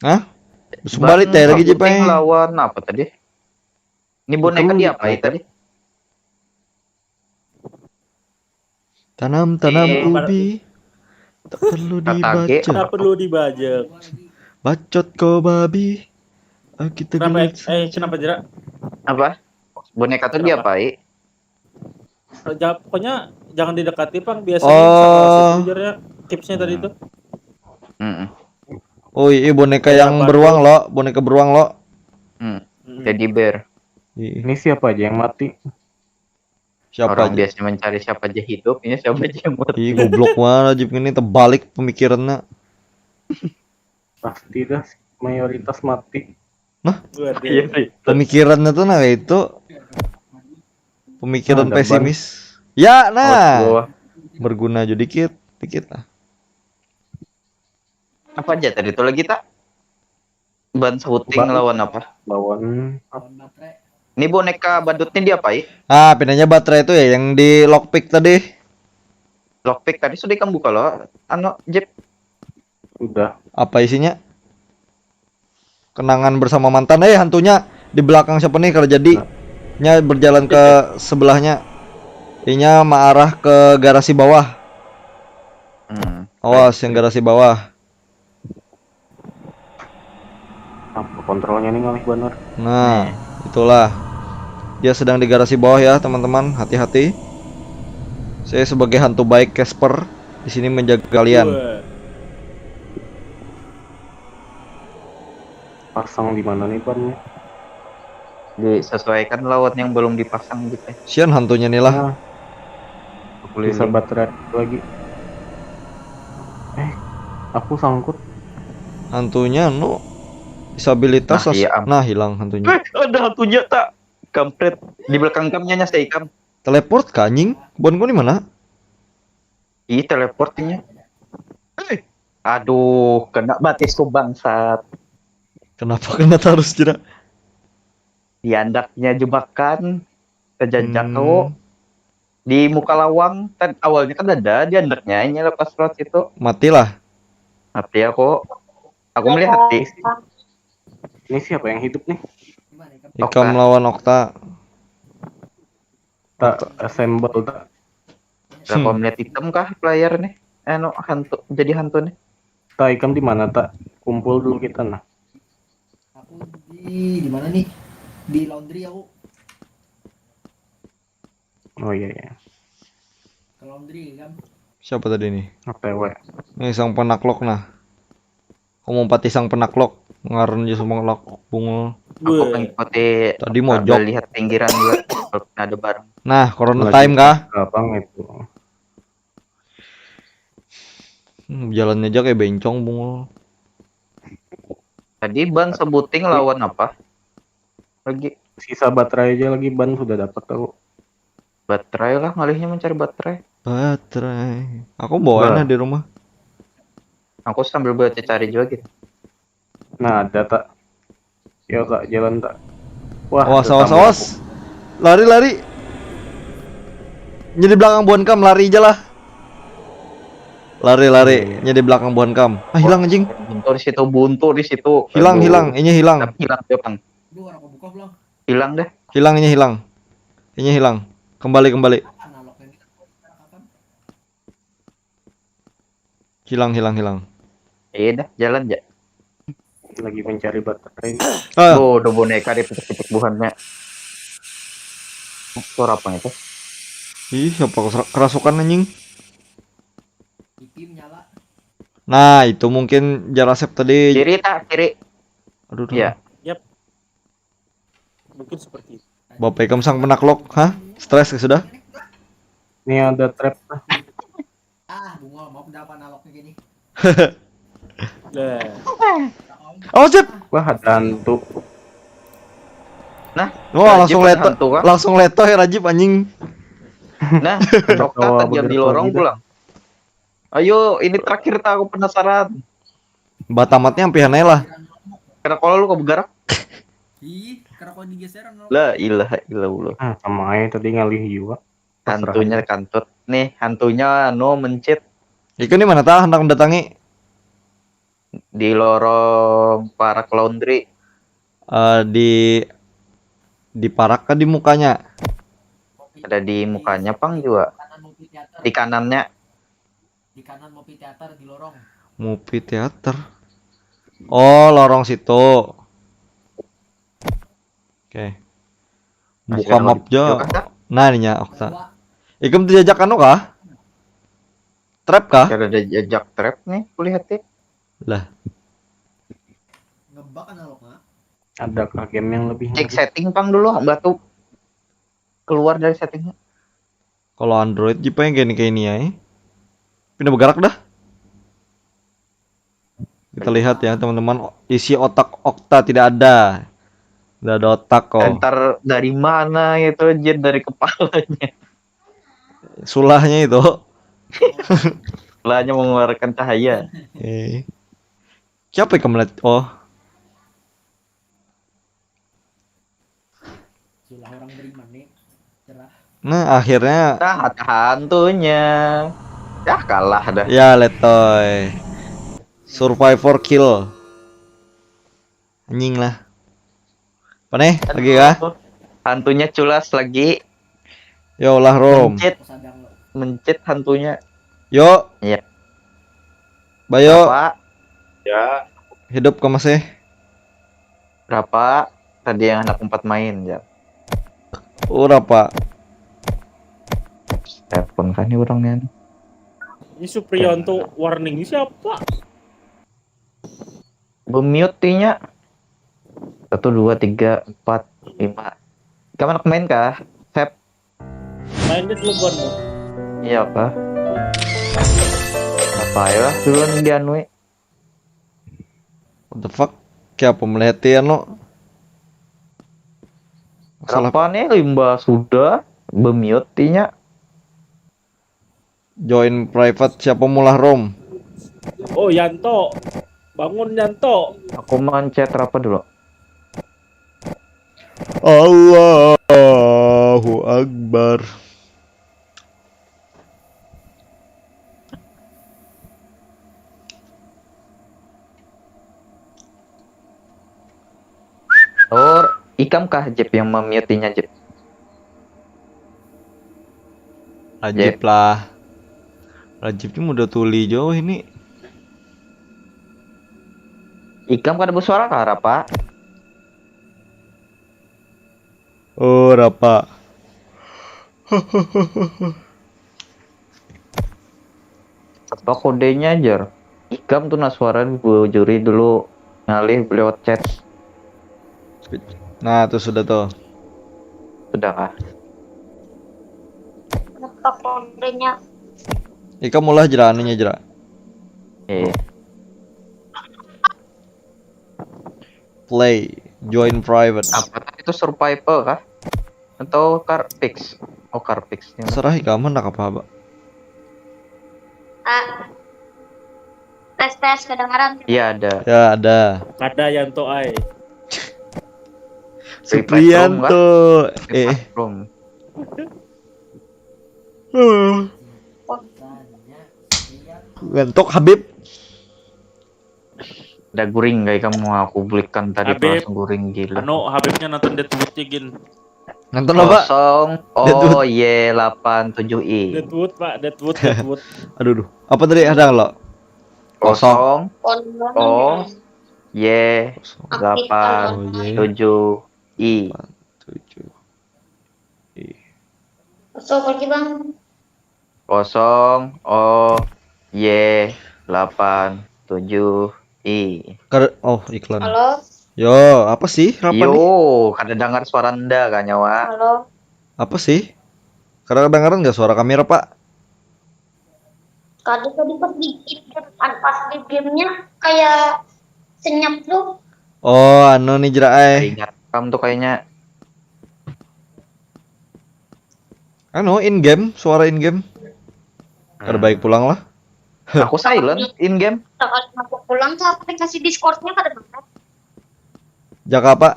Hah? Balik teh lagi, Sabuting Jepang. Lawan apa tadi? Ini boneka Ikam dia di- apa ya tadi? Tanam-tanam Eh, ubi. Tak perlu Katage. Dibacok. Tak perlu dibajak. Bacot kau babi. Ah, kita Kenapa? gelut. Eh, kenapa jerak? Apa? Boneka tuh diapai? Eh, ja- pokoknya jangan didekati, pang, biasanya Oh. sama sebenarnya tipsnya tadi tuh. Mm-mm. Oh iya, boneka Kayak yang apa beruang tuh? Lo, boneka beruang Lo. Hmm. Mm-mm. Teddy bear. Iya. Ini siapa aja yang mati? Siapa Orang aja? Biasa mencari siapa aja hidup, ini siapa aja yang mati. Ih, goblok banget Najib ini, terbalik pemikirannya. Pasti dah mayoritas mati. Waduh. Iya sih. Pemikirannya tuh nah itu pemikiran Ada ban. Pesimis. Ya, nah. Wah, Berguna aja dikit, dikit lah. Apa aja tadi tuh lagi, tak? Ban shooting Ban. Lawan apa? Lawan Ini boneka badutnya diapai? Ah, pinanya baterai itu ya yang di lockpick tadi. Lockpick tadi sudah ikam buka loh. Anu, Jep. Udah. Apa isinya? Kenangan bersama mantan. Eh, hantunya di belakang siapa nih kalau jadi? Nya berjalan ke sebelahnya. Inya mengarah ke garasi bawah. Hmm. Awas yang garasi bawah. Apa kontrolnya nih ngalih bener? Nah, itulah. Dia sedang di garasi bawah ya, teman-teman. Hati-hati. Saya sebagai hantu baik Casper di sini menjaga kalian. Wah. Pasang di mana nih bannya? Disesuaikan lawan yang belum dipasang gitu. Sian hantunya nih lah. Nah, bisa baterai lagi. Eh, aku sangkut. Hantunya nu disabilitas. Nah, iya, am. Nah, hilang hantunya. Eh, ada hantunya tak? Kampret. Di belakang kamnya nyasai kam. Teleport kah, anjing? Bonku di mana? Ih, teleportnya. Eh. Aduh, kena batis tuh bangsat. Kenapa kena terus, Jira? Di andaknya jebakan, kejajak Hmm. kau. Di muka lawang, kan awalnya kan ada di andaknya, ini lepas lewat situ. Matilah. Mati aku. Aku melihat di Ini siapa yang hidup nih? Ikam Okta. Lawan Okta. Tak assemble tak. Berapa Hmm. menit hitam kah player nih? Anu, hantu, jadi hantu nih. Tak, ikam di mana tak? Kumpul dulu kita nah. Aku di di mana nih? Di laundry aku. Oh iya ya. Ke laundry kan. Siapa tadi nih? O T W. Nih sang penaklok nah. Kamu pati sang penaklok. Ngaran aja sang penaklok bungul. Aku Wah. mengikuti Tadi sambil mojok. Lihat pinggiran juga. Kalau ada barang. Nah, corona Lagi time kah? Gampang itu. Hmm, jalannya aja kayak bencong bungul. Tadi ban sebuting lawan apa? Lagi Sisa baterai aja lagi, ban sudah dapat aku. Baterai lah, ngalihnya mencari baterai. Baterai. Aku bawa Bah. nah di rumah. Aku sambil buat cari juga gitu. Nah, ada tak? Yo tak, jalan tak? Wah, Awas, ada awas, tamu awas. Lari, lari. Nya di belakang buhan kam, lari aja lah. Lari, lari. Iya. Nya di belakang buhan kam. Ah, hilang anjing. Buntu di situ, buntu di situ. Hilang, Aduh. hilang. Inya hilang. Tapi hilang dia, Bang. Duh, orang buka belum? Hilang deh. Hilang, inya hilang. Inya hilang. Kembali, kembali. Analog yang kita kapan? Hilang, hilang, hilang. Iya dah, jalan aja. Lagi mencari baterai. Ah, Oh, udah boneka dipetik-petik buhannya. Suara apa itu? Ih, apa keser- kerasukan anjing? Ipim nyala. Nah, itu mungkin jar Asep tadi. Kiri tak kiri. Aduh, Iya. Mungkin seperti itu. Bapak ikam sang penaklok, hah? Stres ya sudah? Ini ada trap lah. Ah, bungol mau pendapat analognya gini. Lah, Oh, Cep. Wah, ada hantu. Wah, Rajib langsung ada leto, hantu kah? Langsung leto ya Rajib anjing. Nah, Okta Bawa tadi yang di beberapa lorong gitu. Pulang. Ayo, ini terakhir tak aku penasaran. Batamatnya ampihan aja lah. Karena kalau lu kebegarak, Ih, kenapa digeser analog? La ilaha illallah. Ah, sama aja tadi ngalih juga. Hantunya kantut. Nih, hantunya anu mencit Iku nih mana tah hendak mendatangi di lorong parak laundry. Eh, di di parak kah di mukanya? Ada di mukanya pang juga. Kanan movie teater. Di kanannya. Di kanan movie teater di lorong. Movie teater. Oh, lorong situ. Oke. Masih Buka ada map lagi jo. juga kah? Nah, ininya Okta. Dua. Ikam tuh jajak anu kah? Trap kah? Ada ada jejak trap nih, kulihat ya. Lah, Ngebug analognya. Adakah game yang lebih Cek menarik? Setting pang dulu, batu keluar dari settingnya. Kalau Android jipa yang kayak ini kayak ini ya. Pindah bergerak dah. Kita lihat ya teman-teman, isi otak Okta tidak ada. Tidak ada otak kok. Entar dari mana gitu, jin dari kepalanya. Sulahnya itu. Kepalanya mengeluarkan cahaya. Eh. Siapa yang melihat? Oh, Sudah orang beriman nih. Cerah. Nah, akhirnya Nah, hantunya. Ya kalah dah. Ya, letoy. Survivor kill. Anjing lah. Apa nih? Lagi kah? Hantunya culas lagi. Ya Allah, Rom. Mencit, Aku sadang lo. Mencit hantunya. Yo. Iya. Bayo, Apa? Ya, hidup kah masih? Berapa? Tadi yang anak empat main ya. Ura, Pak. Telepon kan nih orangnya. Ini Suprianto warning ini siapa? Bemute tinya. Satu, dua, tiga, empat, lima. Kamu anak main kah? Sep. Mainnya dulu Bon. Iya kah? Apa ya lah duluan di anui. What the fuck? Kayak apa melihat ya, no? Salah. Apa nih limbah sudah bemute tinya. Join private siapa mulah Rom? Oh, Yanto. Bangun, Yanto. Aku mencet apa dulu? Allahu Akbar. Oh, ikam kah Jep yang memute-nya, Jep? Rajib lah. Rajib ini muda tuli jauh ini. Ikam kada bersuara kah, Rapa? Oh, Rapa. Apa kodenya, Jer? Ikam tuh nah suara bujuri dulu ngalih lewat chat. Nah, tuh sudah tuh. Sudah kah? Apa kodenya? Ikam mulai jera anunya jera. Eh, Play, join private. apa tadi itu survival kah? Atau Carpix? Oh, Carpix. Ya. Serah ikam hendak apa, Pak? Ah. Tes tes kedengaran. Iya, ada. Ya, ada. Kada Yanto ai. Replay room, Suprianto. Eh, Room. ngantuk Habib. Ada guring kayak kamu, aku bulikan tadi tuh Habib. Langsung guring gila. Anu, Habibnya nonton Deathwood ya, gin. Nonton apa? Kosong Deadwood. O Y delapan tujuh I. Deathwood, Pak. Deathwood, Deathwood. Aduh, aduh. Apa tadi ada lo? Kosong On O Y delapan Oh, iya. tujuh I. Tujuh. Ih. Masuk lagi, Bang. Kosong O Y delapan tujuh I. Kada, oh, iklan. Halo? Yo, apa sih, Rapa nih? Yo, kada dengar suara anda kah, nyawa? Halo? Apa sih? Kada kedengaran nggak suara kami, Rapa? Kada, tadi pas di game, pas di gamenya kayak senyap tuh. Oh, anu nih, Jera ai. Ingat kamu tuh kayaknya. Anu, in game, suara in game. Kada baik pulang lah. Aku silent in game. Kalau masuk pulang tuh aplikasi Discordnya kada banget. Jaka apa?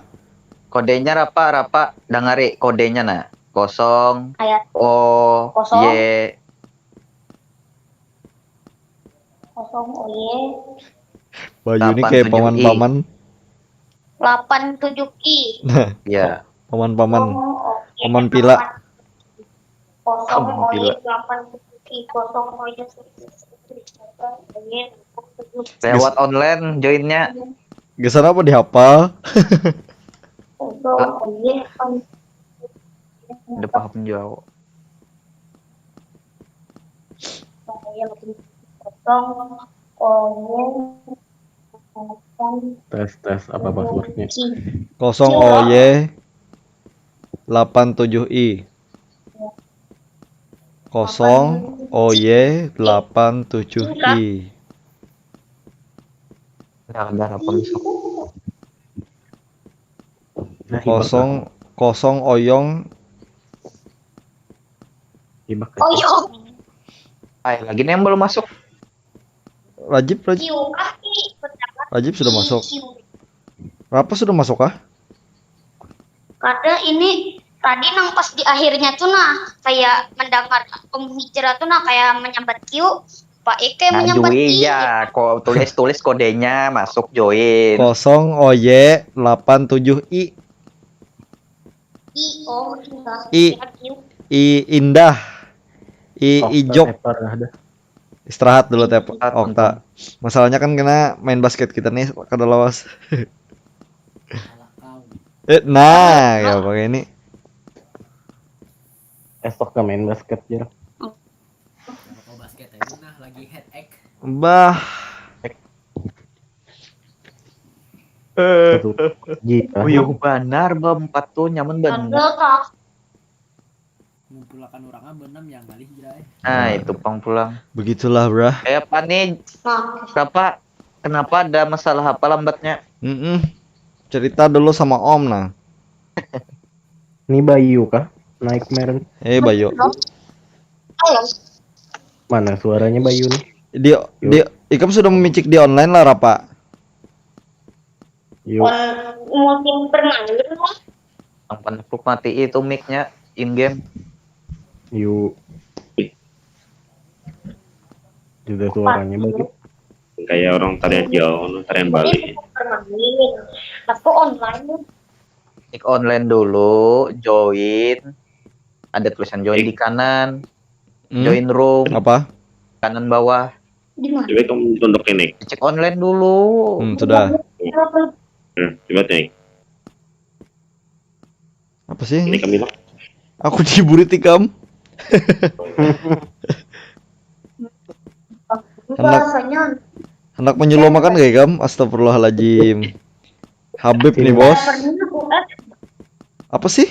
Kodenya Rapa, Rapa, dangari kodenya nah. Kosong Kayak O Kosong. Y. Kosong O Y Bayu ini Delapan kayak tujuh I. Paman-paman. Delapan tujuh I. Ya. Paman-paman. Oh, oke. Paman pila. Kosong Paman O Y pila. Delapan tujuh I. Kosong O Y. Lewat online joinnya. Gesan apa dihafal? Kosong O Y. Udah paham jauh. Kosong O Y. Tes tes apa passwordnya? Kosong O Y delapan tujuh I. Kosong O Y delapan tujuh I. Nah, ada apa masuk? Nah, hibak Kosong kosong oyong. Hibak. Oh, iya. Ay, lagi nih yang belum masuk. Rajib, Rajib, Q kah? I, benar. Rajib sudah masuk. Q. Rapa sudah masuk kah? Kada, ini tadi nang pas di akhirnya tuh nah, kayak mendengar Om Hijrah tuh nah, kayak menyambat Q. Pak Eke Nah, menyambat Jui I. Ya, kok tulis-tulis kodenya masuk join. Kosong O Y delapan tujuh I. I, oh, enggak. I. Q. I indah. I Oh, ijok. Tepar lah dah. Istirahat dulu tep Istirahat, Okta. Masalahnya kan kena main basket kita nih kada lawas. Eh, nah, ya pakai ini. Esok ke main basket jer. Kalau basket aja nah lagi headache. Bah, Satu. Gila. Uyuh banar berempat tuh nyaman banar. Ada kah? Ngumpulakan orangnya benam yang ngalih jera eh. Nah, itu pang pulang. Begitulah, brah. Kayak apa nih? Nah, Kenapa? Kenapa ada masalah apa lambatnya? Mm-mm. Cerita dulu sama Om nah. Ini Bayu kah? Naik kemarin. Eh, Bayu. Ayo. Mana suaranya Bayu nih? Di, di ikam sudah memicik di online lah, Rapa? Yuk. On, multi bermain lah. Yang penuh mati itu mic-nya in game. Yuk. Juga suaranya Bayu. Kayak orang tarian jauh, orang tarian Bali. Bermain. Aku online. Klik online dulu, join. Ada tulisan join di kanan. Hmm? Join room Apa? Kanan bawah. Di mana? Coba kamu tunduk ini. Cek online dulu. Hmm, sudah. Nah, coba nih. Apa sih? Ini kami lah. Aku diburit ikam. Anak, Bahasanya anak menyuluh makan gak ikam? Astagfirullahaladzim. Habib nih, bos. Pernah aku eh Apa sih?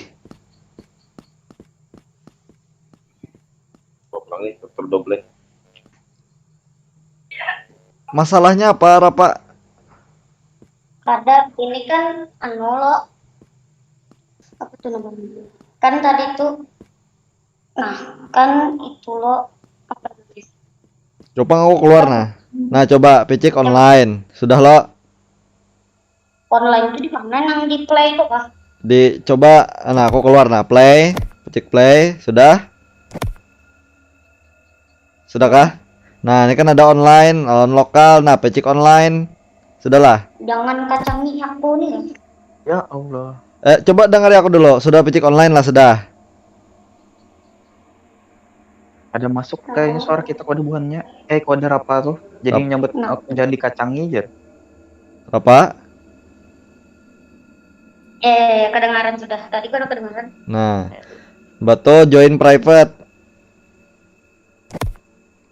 Coba pulang nih, terdoble. Masalahnya apa, Rapa? Kada, ini kan anu lo, apa tuh namanya? Kan tadi tuh, nah, kan itu lo, apa namanya? Coba aku keluar nah. Nah, coba picik online. Sudah lo? Online itu di mana? Nang di play itu kah? Di coba nah aku keluar nah, play, picik play, sudah? Sudahkah? Nah, ini kan ada online, lawan lokal. Nah, picik online. Sudahlah. Jangan kacangi aku nih. Ya Allah. Eh, coba dengari aku dulu. Sudah picik online lah, sudah. Ada masuk kayaknya suara kita kode buhannya. Eh, kode Rapa tuh. Jadi Rap- nyambut Nah. aku jadi kacangi aja. Apa? Eh, kedengaran sudah. Tadi baru kedengaran. Nah. Betul, join private.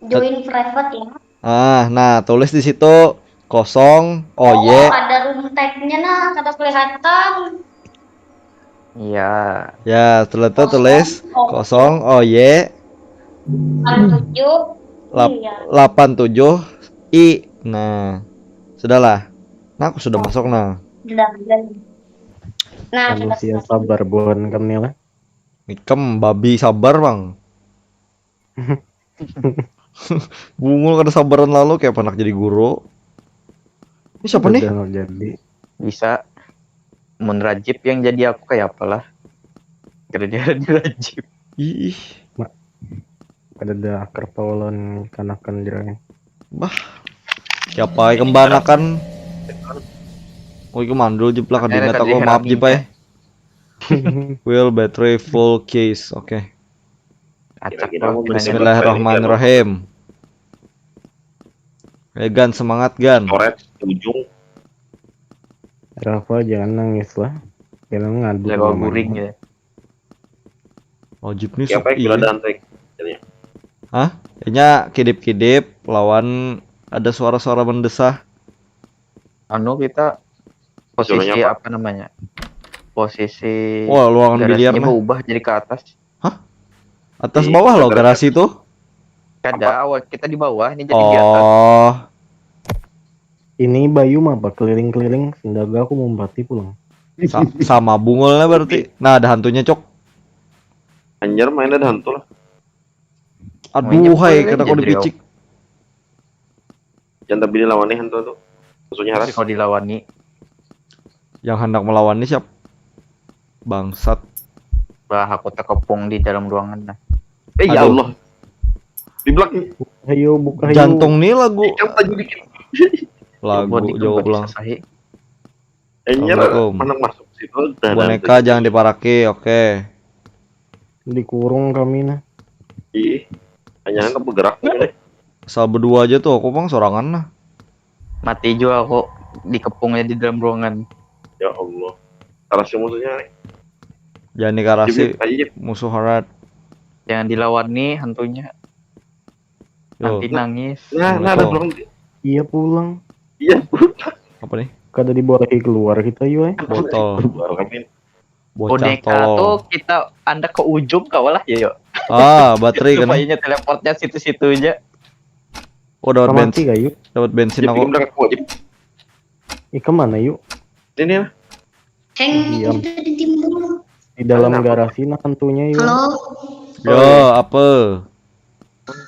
Join private ya. Ah, nah, tulis di situ kosong, oh, oh, ye. Ada room tag-nya nah, kada kelihatan. Iya. Ya, setelah itu tulis kosong, oh, ye. Delapan tujuh. Lap, Iya. Delapan tujuh i. Nah, sudahlah. Nah, aku sudah masuk nah. Sudah, sudah. Nah, sudah. Manusia sabar buhan kami lah. Ikam babi sabar, Bang. Bungul kada sabaran lalu kayak panak jadi guru. Ini siapa nih? Udah nggak jadi. Bisa. Mun Rajib yang jadi aku kayak apalah. Kada jadi Rajib. Ih, Kada ada akar pawalan kanakan jerang. Bah. Siapa yang kembanakan? Oh, itu mandul jeplak di Akhirnya mata tadi kau, maaf Herami Jip ay. Will battery full case. Oke. Acak Kira-kira lah, mau kena bersihin. nyebut. Bismillahirrahmanirrahim. Eh, Gan, semangat, Gan. Coret ujung. Rafa, jangan nangis lah. Jangan ngadu. Jago Namanya. Guring ya. Wajib nih Siapa sok yang kira ini. Dante? Jadinya. Hah? Kayaknya kidip-kidip lawan ada suara-suara mendesah. Anu, kita posisi Suaranya apa? Apa namanya? Posisi Wah, luangan garasinya biliar nah. Berubah jadi ke atas. Atas Di bawah loh sebelah garasi tuh. Kada, awal kita di bawah, ini jadi di atas. Oh, Ini Bayu mah apa keliling-keliling, sendaga aku mumpati pulang. sa- sama bungulnya berarti. Nah, ada hantunya, Cok. Anjir, main ada hantu lah. Aduh, Mainnya hai, full kena aja, aku dipicik. Jangan tapi dilawan nih hantu tuh. Musuhnya Tapi haras. Kalau dilawani, Yang hendak melawan nih siap? Bangsat. Bah, aku terkepung di dalam ruangan nah. Eh, ya Aduh. Allah. Di belakang. Ayo buka ayo. Jantung nih lagu Ikan lagi dikit. lagu Buat di jauh kembali pulang. Sasahi. Anjir, Assalamualaikum. Mana masuk situ? Nah, Boneka nah, jangan diparaki, oke. Dikurung kami nah. Ih, hanya kan bergerak. Asal berdua aja tuh, aku pang sorangan nah. Mati juga aku dikepungnya di dalam ruangan. Ya Allah. Tarasi musuhnya nih. Jangan dikarasi Jip, aja, Jip. Musuh harat. Jangan dilawani hantunya. Yo, Nanti nangis. Nah, nah ada Betul. pulang. Iya pulang. Iya. Apa nih? Kada dibolehi keluar kita yuk eh. Botol. Keluar kami. Bocah Boneka tolol. Tuh kita anda ke ujung kah lah ya. Ah, baterai kan. Supaya teleportnya situ-situ aja. Oh, dapat Mati bensin. Kayu. Dapat bensin Jip, aku. Jip, udah aku aja. Ikam mana yuk? Ini nih. Heng, Diam. itu tadi timbul. Di dalam Kenapa? Garasi nah hantunya yuk. Halo, Yo, apa?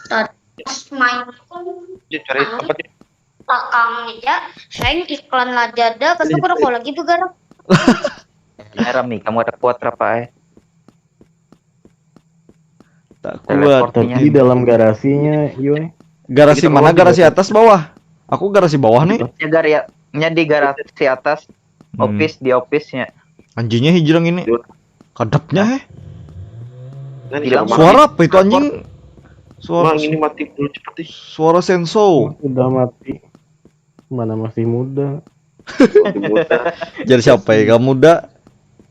Tadi pas main aku Jip, cari tempat, Jip. Takang aja. Heng, iklan Lazada, pas aku rokok lagi bergerak. Nah, Rami, kamu ada kuat berapa eh? Tak Teleport. kuat. Tapi dalam garasinya yuk eh. Garasi Kita mana? lagi Garasi di atas bawah? Aku garasi bawah nih. Ya, gar ya. Nya di garasi atas, Hmm. Office di office-nya. Anjingnya hijrang ini. Kadapnya eh. Nah, ini Bilang siapa? Suara apa itu anjing? Suara Mang, ini mati dulu cepet nih. Suara senso. Udah mati. Mana masih muda. Masih muda. Jadi siapa ya kamu dah?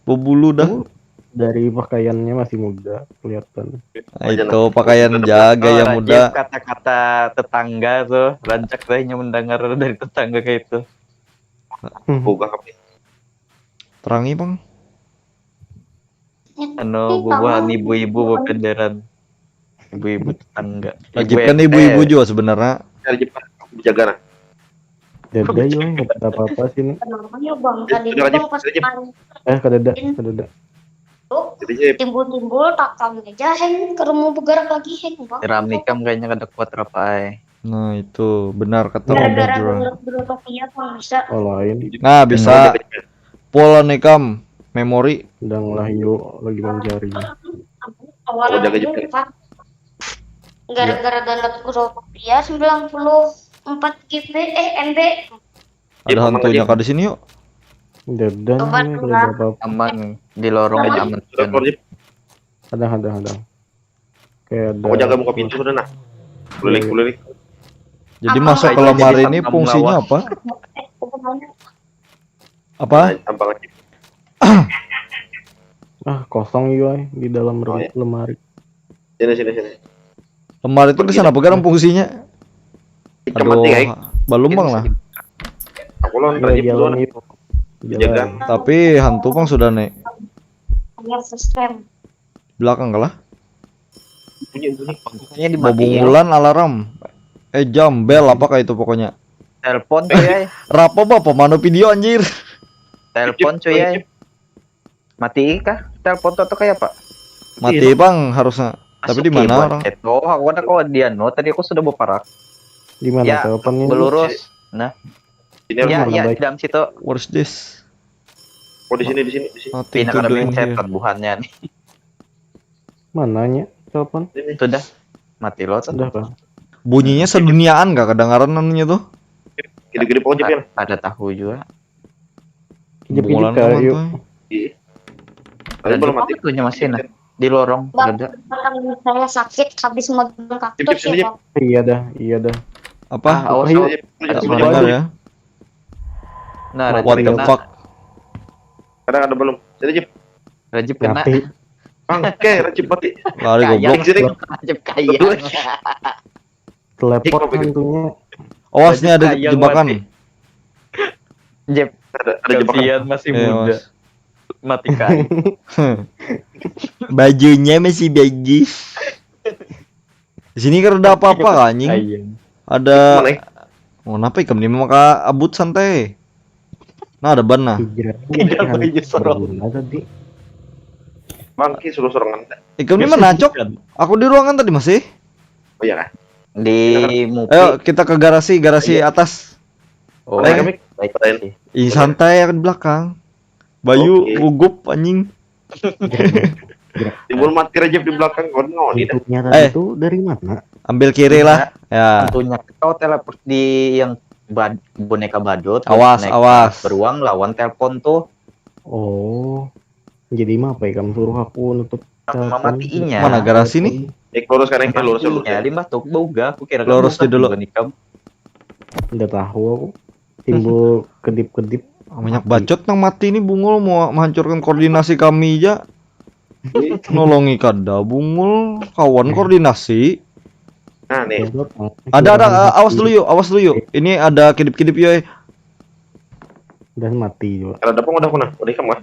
Bebulu dah. Dari pakaiannya masih muda kelihatan. Nah, itu pakaian jaga Oh, yang Rajib, muda. Kata-kata tetangga tuh, rancak deh nya mendengar dari tetangga kayak itu. Buka kami. Terangi bang. Anu bubuhan ibu-ibu bependeran. Ibu-ibu tetangga. Rajib kan ibu-ibu eh, juga sebenarnya. Cari Jip, aku jaga nah. Dada yuk eh, nggak ada apa-apa sini. Kenapa ya bang? Tadi Sudah, bang Jip, pas sudah, Jip. main Eh kadada, kadada. Jadi Jip, timbul-timbul takang aja, Heng, ke rumah bergerak lagi, Heng, bang. Rami kam kayaknya kada kuat berapa ay. Nah itu benar kata Gara-gara Roda. menurut berapa iya bang bisa. Oh lain. Nah bisa. Pola nih kam memori. Sedang lah yuk lagi mencari. Awalnya Oh, jaga dulu, Jepang. Pak. Gara-gara download Google Rupiah sembilan puluh empat G B eh M B. Ada hantunya kah di sini yuk? Dada Coba nih dulu kada lah. ada apa-apa. Aman di lorong aman. Sudah keluar, Jip. Ada ada ada. Kayak ada. Aku jaga buka pintu sudah nah. Kuliling kuliling. Jadi Apa masuk ke aja lemari jadi ini satpam fungsinya lawas. Apa? Nah, tampang aja. Ah, kosong juga di dalam Oh, iya. Lemari. Sini, sini, sini. Lemari itu di sana apa garang fungsinya? Kita mati, guys. Balumbang lah. Aku lawan Ya, Rajib jalan duluan. Gitu. Jaga. Jalan. Tapi hantu pang sudah nih. Iya, subscribe. Belakang kalah. Bunyi, bunyi. Bukannya Mau dimatiin. bungulan alarm. Eh, jam, bel apa kayak itu pokoknya. Telepon cuy ay. Rapa bapak mano video anjir. Telepon cuy ay. Mati kah? Telepon tuh atau kayak apa? Mati pang harusnya. Tapi di mana orang? Itu aku ada kawan dia no. Tadi aku sudah berparak. Di mana Ya, telepon ini? Belurus. Nah, Ini harus ya mana? Ya, baik? Dalam situ. Where's this? Oh, di sini, di sini, di sini. Nothing Tidak to ada do in mindset here. Buhannya nih. Mananya telepon? Ini. Sudah mati lo tuh. Sudah kah? Bunyinya seduniaan gak kedengaran anunya tuh? Gede-gede pokoknya pian. Ada tahu juga. Kejap-kejap Bungulan kah, kawan yuk. Tuh. Iya. Ada Belum juga mati. Tuh masih nah. Di lorong Bang, ada. Tangan saya sakit habis megang Jep, jep, kaktus sini, ya, Jep. Bang. Iya dah, iya dah. Apa? Ah, awas Ayo. awas. Jep, Ada Jep, pendengar Jep. Ya. Nah, What Rajib the kena. Fuck? Kadang ada belum. Sini, Jep. Rajib kena. Mati. Bang, oke, Rajib mati. Lari Kayak goblok. Sini. Rajib kayak. Teleport Hikmah begitu. Hantunya. Awas nih ada Kayak jebakan. mati. Jep, Ada, ada jebakan. Kasihan masih Iya, muda. Mas. Mati kayu. Bajunya masih bagus. Di sini kan ada apa-apa kah, anjing? Ayo. Ada. Mana, ya? Oh, kenapa ikam ini maka abut santai? Nah, ada ban nah. Hijrah. Tidak baju sorong. Berguna tadi. Bang, ki suruh sorangan. Ikam ini mana, Cok? Aku di ruangan tadi masih. Oh iya kah? Di mupi. Ayo kita ke garasi, garasi Iya. Atas. Oh, Ayo, kami. Baik. Lain. Ih, santai, akan di belakang. Bayu Oke. gugup anjing. Timbul mati Rajib di belakang, kawan, ngoni dah. Bentuknya tadi Eh. Itu dari mana? Ambil kiri lah. Ya. Tentunya kau teleport di yang bad- boneka badut. Awas, Boneka awas. Beruang lawan telepon tuh. Oh. Jadi mah apa ya kamu suruh aku nutup telepon? Mamatiinya. Mana garasi nih? Eh, lurus kan, eh, lurus, lurus. Mamatiinya limbah tuh boga, aku kira Lurus boga dulu. Bukan ikam. Nggak tahu aku. Timbul kedip-kedip. Banyak bacot nang mati nih, Bungul mau menghancurkan koordinasi kami aja. Nolongi kada, Bungul, kawan koordinasi. Nah, nih. Goblok, Ada, ada, orang awas dulu yuk, awas dulu yuk. Ini ada kedip-kedip yoi. Dan mati juga. Ada apa udah pernah? Udah ikam kah?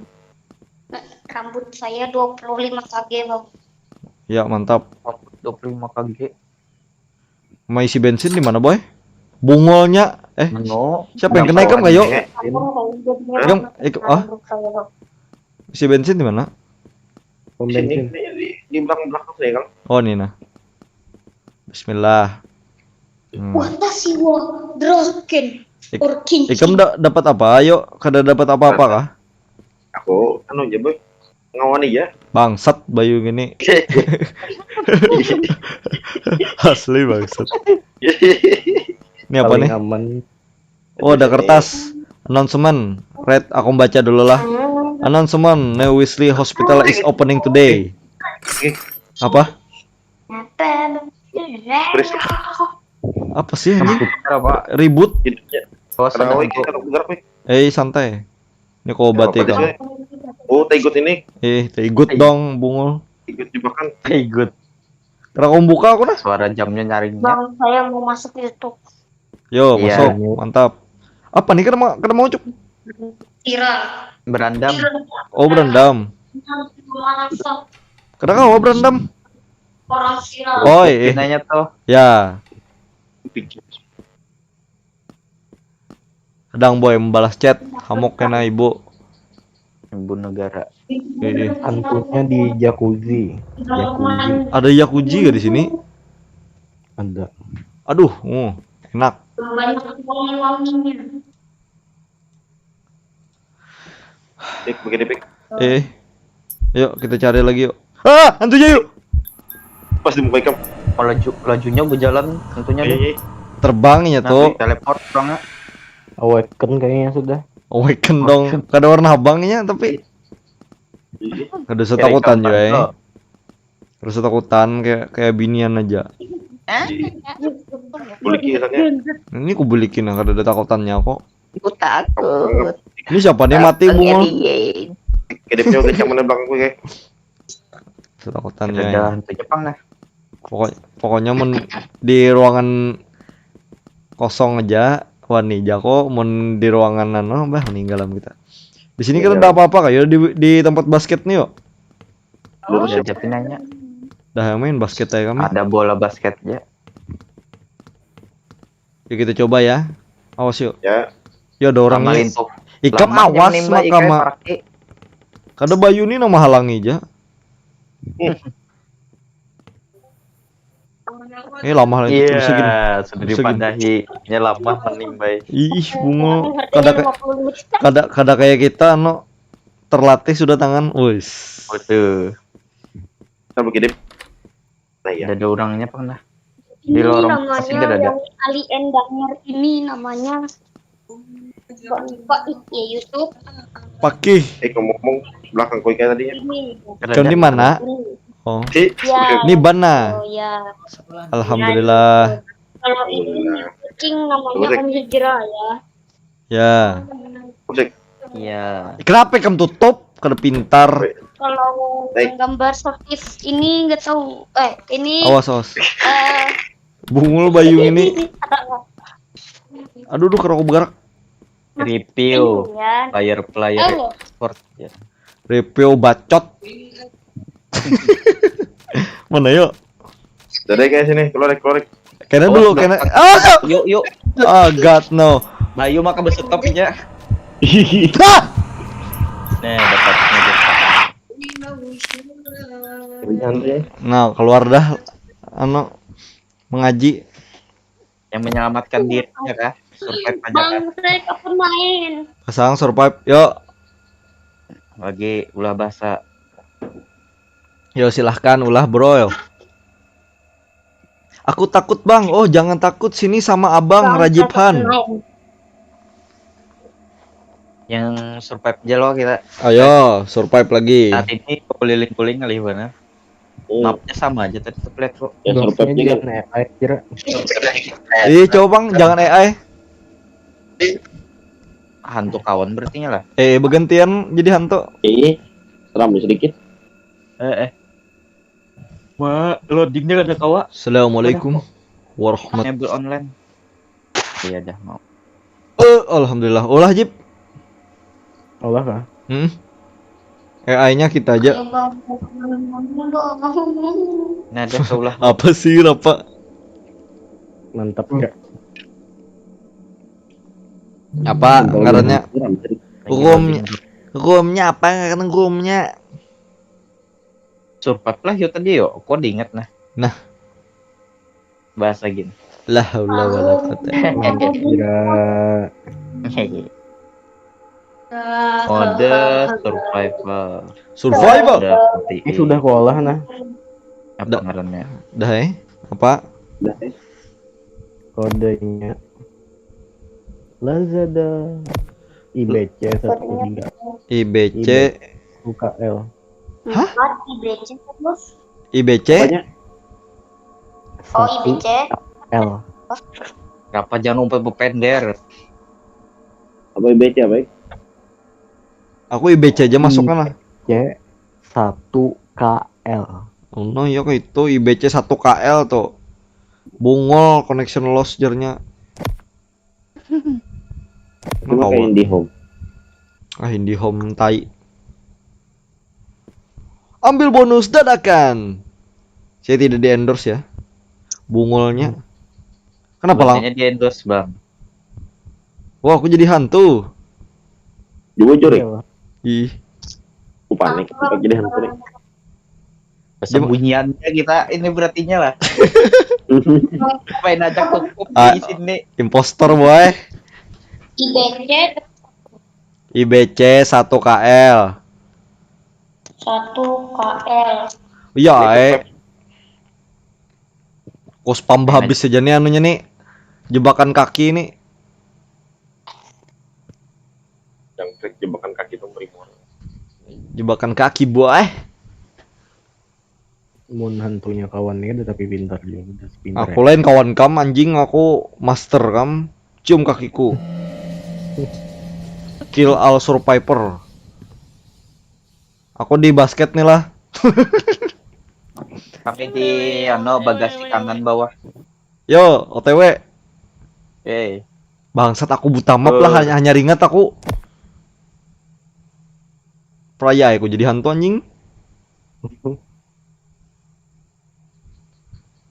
Rambut saya dua puluh lima K G, Bang. Ya, mantap. Dua puluh lima K G. Mau isi bensin di mana, Boy? Bungulnya. Eh, Menu. siapa yang kena ikam kayo? Eh, Ikam, ik- ah, isi bensin di mana? Pom Sini, bensin. di, di belakang, belakang sini, Kang. Oh, ini nah. Bismillah. Hmm. Watashi wa Draken Ik- or King. Ikam da- dapat apa? Ayo, kada dapat apa-apa kah? Aku anu aja, Boy. Ngawani ya. Bangsat Bayu gini. Asli bangsat. Ini apa Paling nih? Aman. Oh, ada kertas. Announcement. Red, aku baca dulu lah. Announcement, New Wesley Hospital is opening today. Apa? Apa sih ini? Apa? Ribut. Hidupnya. Awas Ada ada awal hantu. Kita bergerak nih. Eh, santai. Ini kau obat Apa ikam. sih? Oh, taigut ini. Eh, taigut dong, Bungul. Taigut jebakan. Taigut. Kira kau buka aku nah. Suara jamnya nyaringnya. Bang, saya mau masuk YouTube. Yo, Iya. masuk. Mantap. Apa nih, kena mau, kena mau, Cuk? Viral. Berandam. Oh, berendam. Langsung Kena kau berendam. Orang viral. Oh, eh. Pinanya tuh. Ya. Kadang boy membalas chat, hamuk kena ibu. Ibu negara. Eh, eh. Hantunya di jacuzzi. Jacuzzi. Ada jacuzzi gak di sini? Ada. Aduh, uh, enak. Banyak wangi-wanginya. Pik, begini, Pik. Eh, yuk kita cari lagi yuk. Ah, hantunya yuk. Pas di muka ikam. Kalau laju, lajunya berjalan tentunya Eh, deh. eh, Terbangnya Nah, tuh. Teleport orangnya. Awaken kayaknya sudah. Awaken dong. Kada warna abangnya tapi eh. kada setakutan Kayak juga ya. ikan Kada setakutan kayak kayak binian aja. Buliki rasanya. Ini ku bulikin kada ada takutannya kok. Aku takut. Ini siapa nih mati bungul? Alien. Kedepnya udah caman di belakang gue, kayak. Ketakutan Ada ya. Dah hantu Jepang lah. Pokok, pokoknya mun di ruangan kosong aja wani jako, mun di ruangan anu bah meninggal am kita. Di sini kita Iya. Ada apa-apa kayak di, di tempat basket nih yuk. Lurus Ya ya. Jepang nanya. Dah main basket aja kami. Ada bola basket ya. Ya kita coba ya. Awas yuk. Ya. Yo ada orang Sama nih. lintuh. Ikam Lamak awas yang nimba maka ikai ma- paraki. Kada bayu nih nama halangi aja. Eh lama lah itu bisa gini. Iya, sudah Bisa gini. dipadahi. Nya lamah mending baik. Ih bungo kada ka- kada kada kayak kita no terlatih sudah tangan. Wis. Waduh. Kita begini. Nah ya. Ada ada orangnya pernah. Ini Di lorong namanya pasti ada, ada. Yang alien dangar ini namanya Mbak Mbak ya YouTube. Pakih. Eh ngomong-ngomong belakang kau ikai tadi ya. Ini. Ada, Kau di ada. Mana? Ini. Oh. Si. Ya. Ini Bana. Oh ya. Alhamdulillah. Kalau ini kucing namanya Musik. Om Hijrah ya. Ya. Musik. Iya. Kenapa kamu tutup? Kada pintar. Kalau Baik. gambar Sofif ini nggak tahu. Eh ini Awas awas. eh Bungul bayung ini. Ini kata Aduh duh kerokok begarak. Review ya. Player player Halo. Sport ya. Review bacot. Mana yuk? Dari kayak sini, keluar keluar. Kena Oh, dulu udah. kena. Ah, Yuk yuk. oh god no. Bayu maka berstopnya. Ah! Nah, dapat. Jangan ya. Nah, keluar dah anu mengaji Yang menyelamatkan dirinya kah? Survive aja kah? Bang, saya kapan main? pasang survive. Yuk, Lagi ulah bahasa. Yo silahkan ulah bro. Aku takut bang. Oh jangan takut, sini sama abang Bang, Rajib saya kapan Han. Main? Yang survive aja loh kita. Ayo survive lagi. Saat ini kuliling-kuling kali mana? Hmm. Mapnya sama aja tadi tuh lihat kok. Ya survive Dosanya juga. Jangan A I kira. Ih coba bang jangan A I. Hantu kawan berarti lah. Eh bergantian jadi hantu. Ih, seram sedikit. Eh eh. Wah, loadingnya kada kawa. Assalamualaikum warahmatullahi. Enable online. Iya dah mau. Eh alhamdulillah. Ulah Jib. Allah kah? Hmm. A I-nya kita aja. Ya, Bang. Nah, ada ulah. Apa sih apa? Mantap ya. Apa ngarannya? Seram sedikit. Hukumnya, hukumnya apa ngaran hukumnya? Survive lah yo tadi yo. Kok diingat nah. Nah. Bahasa gini. La haula wala quwata. Kira Mode survival. Survival. Udah seperti ini sudah kuolah nah. Apa ngarannya? Dah eh? Apa? Kodenya Lazada I B C satu tiga I B C U K L. Empat I B C terus. I B C. Apanya? Oh, I B C. L. Kenapa jangan umpat bepender? Apa I B C apa? Aku I B C aja masuknya lah. C satu K L. Oh no, ya kayak itu I B C satu K L tuh. Bungol connection loss jernya. Cuma kayak IndiHome. Ah IndiHome tai. Ambil bonus dadakan. Saya tidak di endorse ya. Bungolnya. Kenapa lang? Biasanya di endorse bang. Wah aku jadi hantu. Jujur ya? Iya. Ih. Aku panik. Aku jadi hantu nih. Persembunyiannya kita ini berartinya lah. Main aja cukup Ah. Di sini. Impostor boy. I B C I B C satu K L. satu K L. Iya eh. Aku spam habis aja nih anunya nih. Jebakan kaki nih. Yang trik jebakan kaki tuh merimor. Jebakan kaki boy. Mun hantunya kawan nih ada tapi pintar juga udah pintar. Aku lain kawan kam anjing, aku master kam. Cium kakiku. Kill all survivor. Aku di basket nih lah. Kami di ano bagasi kangen bawah. Yo, O T W. Eh, Bangsat, aku buta map lah, Eh. hanya, hanya ringat aku. Peraya aku jadi hantu anjing.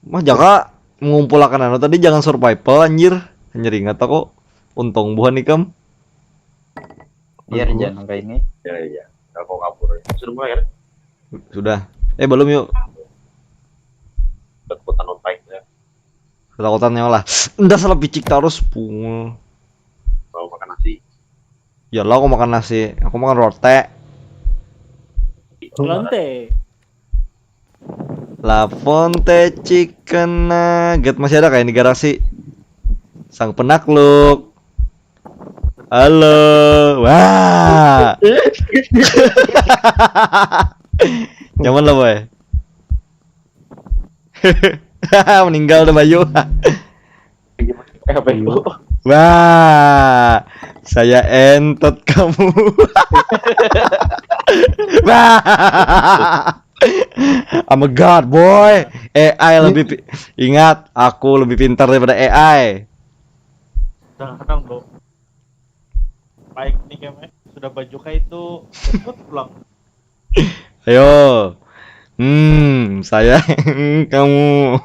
Mah jaka mengumpulakan anu tadi jangan survival anjir. Hanya ringat aku. Untung buhan ikam. Biar jangan kayak ini. Ya, ya. Nggak mau kabur. Sudah mulai kan? Sudah. Eh, belum yuk. Udah kekuatan on time ya. Ketakutannya lah. Nda salah picik terus pungul. Mau makan nasi. Ya lah, aku makan nasi. Aku makan roti. Lonte. La Fonte Chicken Nugget masih ada kayak di garasi. Sang penakluk. Halo. Wah. Nyaman lah, boy. Meninggal dah Bayu. Eh, apa itu? Wah, saya entot kamu. Wah. I'm a god, boy. A I lebih pi- ingat, aku lebih pintar daripada A I. Kadang-kadang bro. Baik nih kayaknya sudah baju kayak itu ikut pulang. Ayo. Hmm, saya kamu.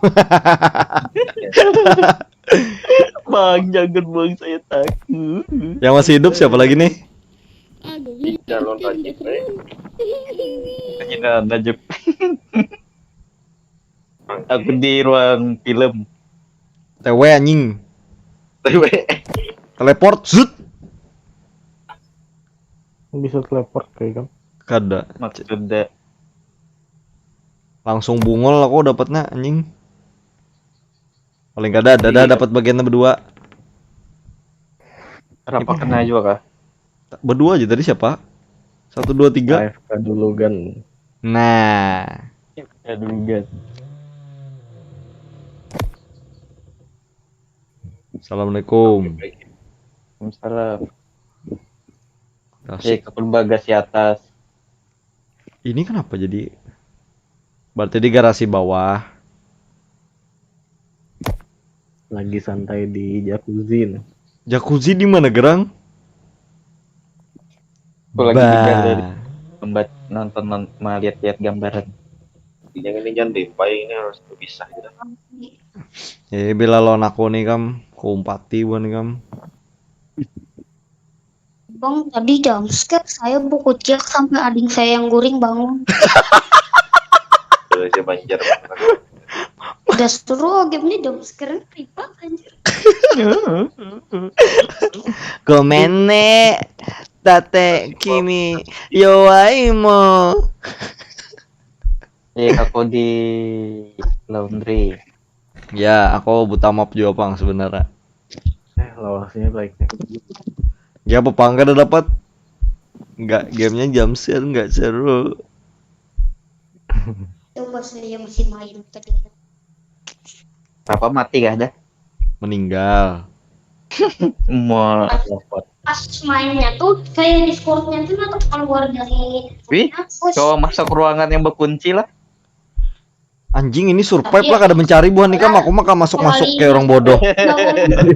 Bang, jangan bang, saya takut. Yang masih hidup siapa lagi nih? Calon rajin, eh. Kita lanjut. Aku di ruang film. T W anjing. T W. Teleport, zut. Bisa teleport kayak kan. Kada. Maksudnya Langsung bungol aku dapatnya anjing. Paling kada ada dah Iya. Dapat bagiannya berdua. Kenapa kena juga kah? Berdua aja tadi siapa? Satu, dua, tiga. A F K dulu kan. Nah. Ya dulu guys. Assalamualaikum. Waalaikumsalam. Asik. Cek aku bagasi atas. Ini kenapa jadi? Berarti di garasi bawah. Lagi santai di jacuzzi nih. Jacuzzi di mana, Gerang? Aku lagi di Bah. galeri tempat nonton non, melihat-lihat gambaran. Jangan ini jangan limpai, ini harus berpisah gitu. Eh, bila lawan aku nih kam, kumpati buhan nih kam. Bang, tadi jumpscare saya bekuciak sampai ading saya yang guring bangun. Udah aja Banjar. Udah seru game ini jumpscare riba anjir. Gomene tate kimi yowaimo. Eh, aku di laundry. Ya, aku buta map juga pang sebenarnya. Eh, lawasnya baiknya. Ya apa pang kada dapat? Enggak, gamenya jumpscare enggak seru. Coba saya masih main tadi. Apa mati kah dah? Meninggal. Mau Pas mainnya tuh saya Discordnya tuh atau keluar dari Wih, Nah, terus Coba masuk ruangan yang berkunci lah. Anjing ini survive lah kada mencari buhan nikam aku mah kada masuk masuk kayak orang bodoh. Bangun.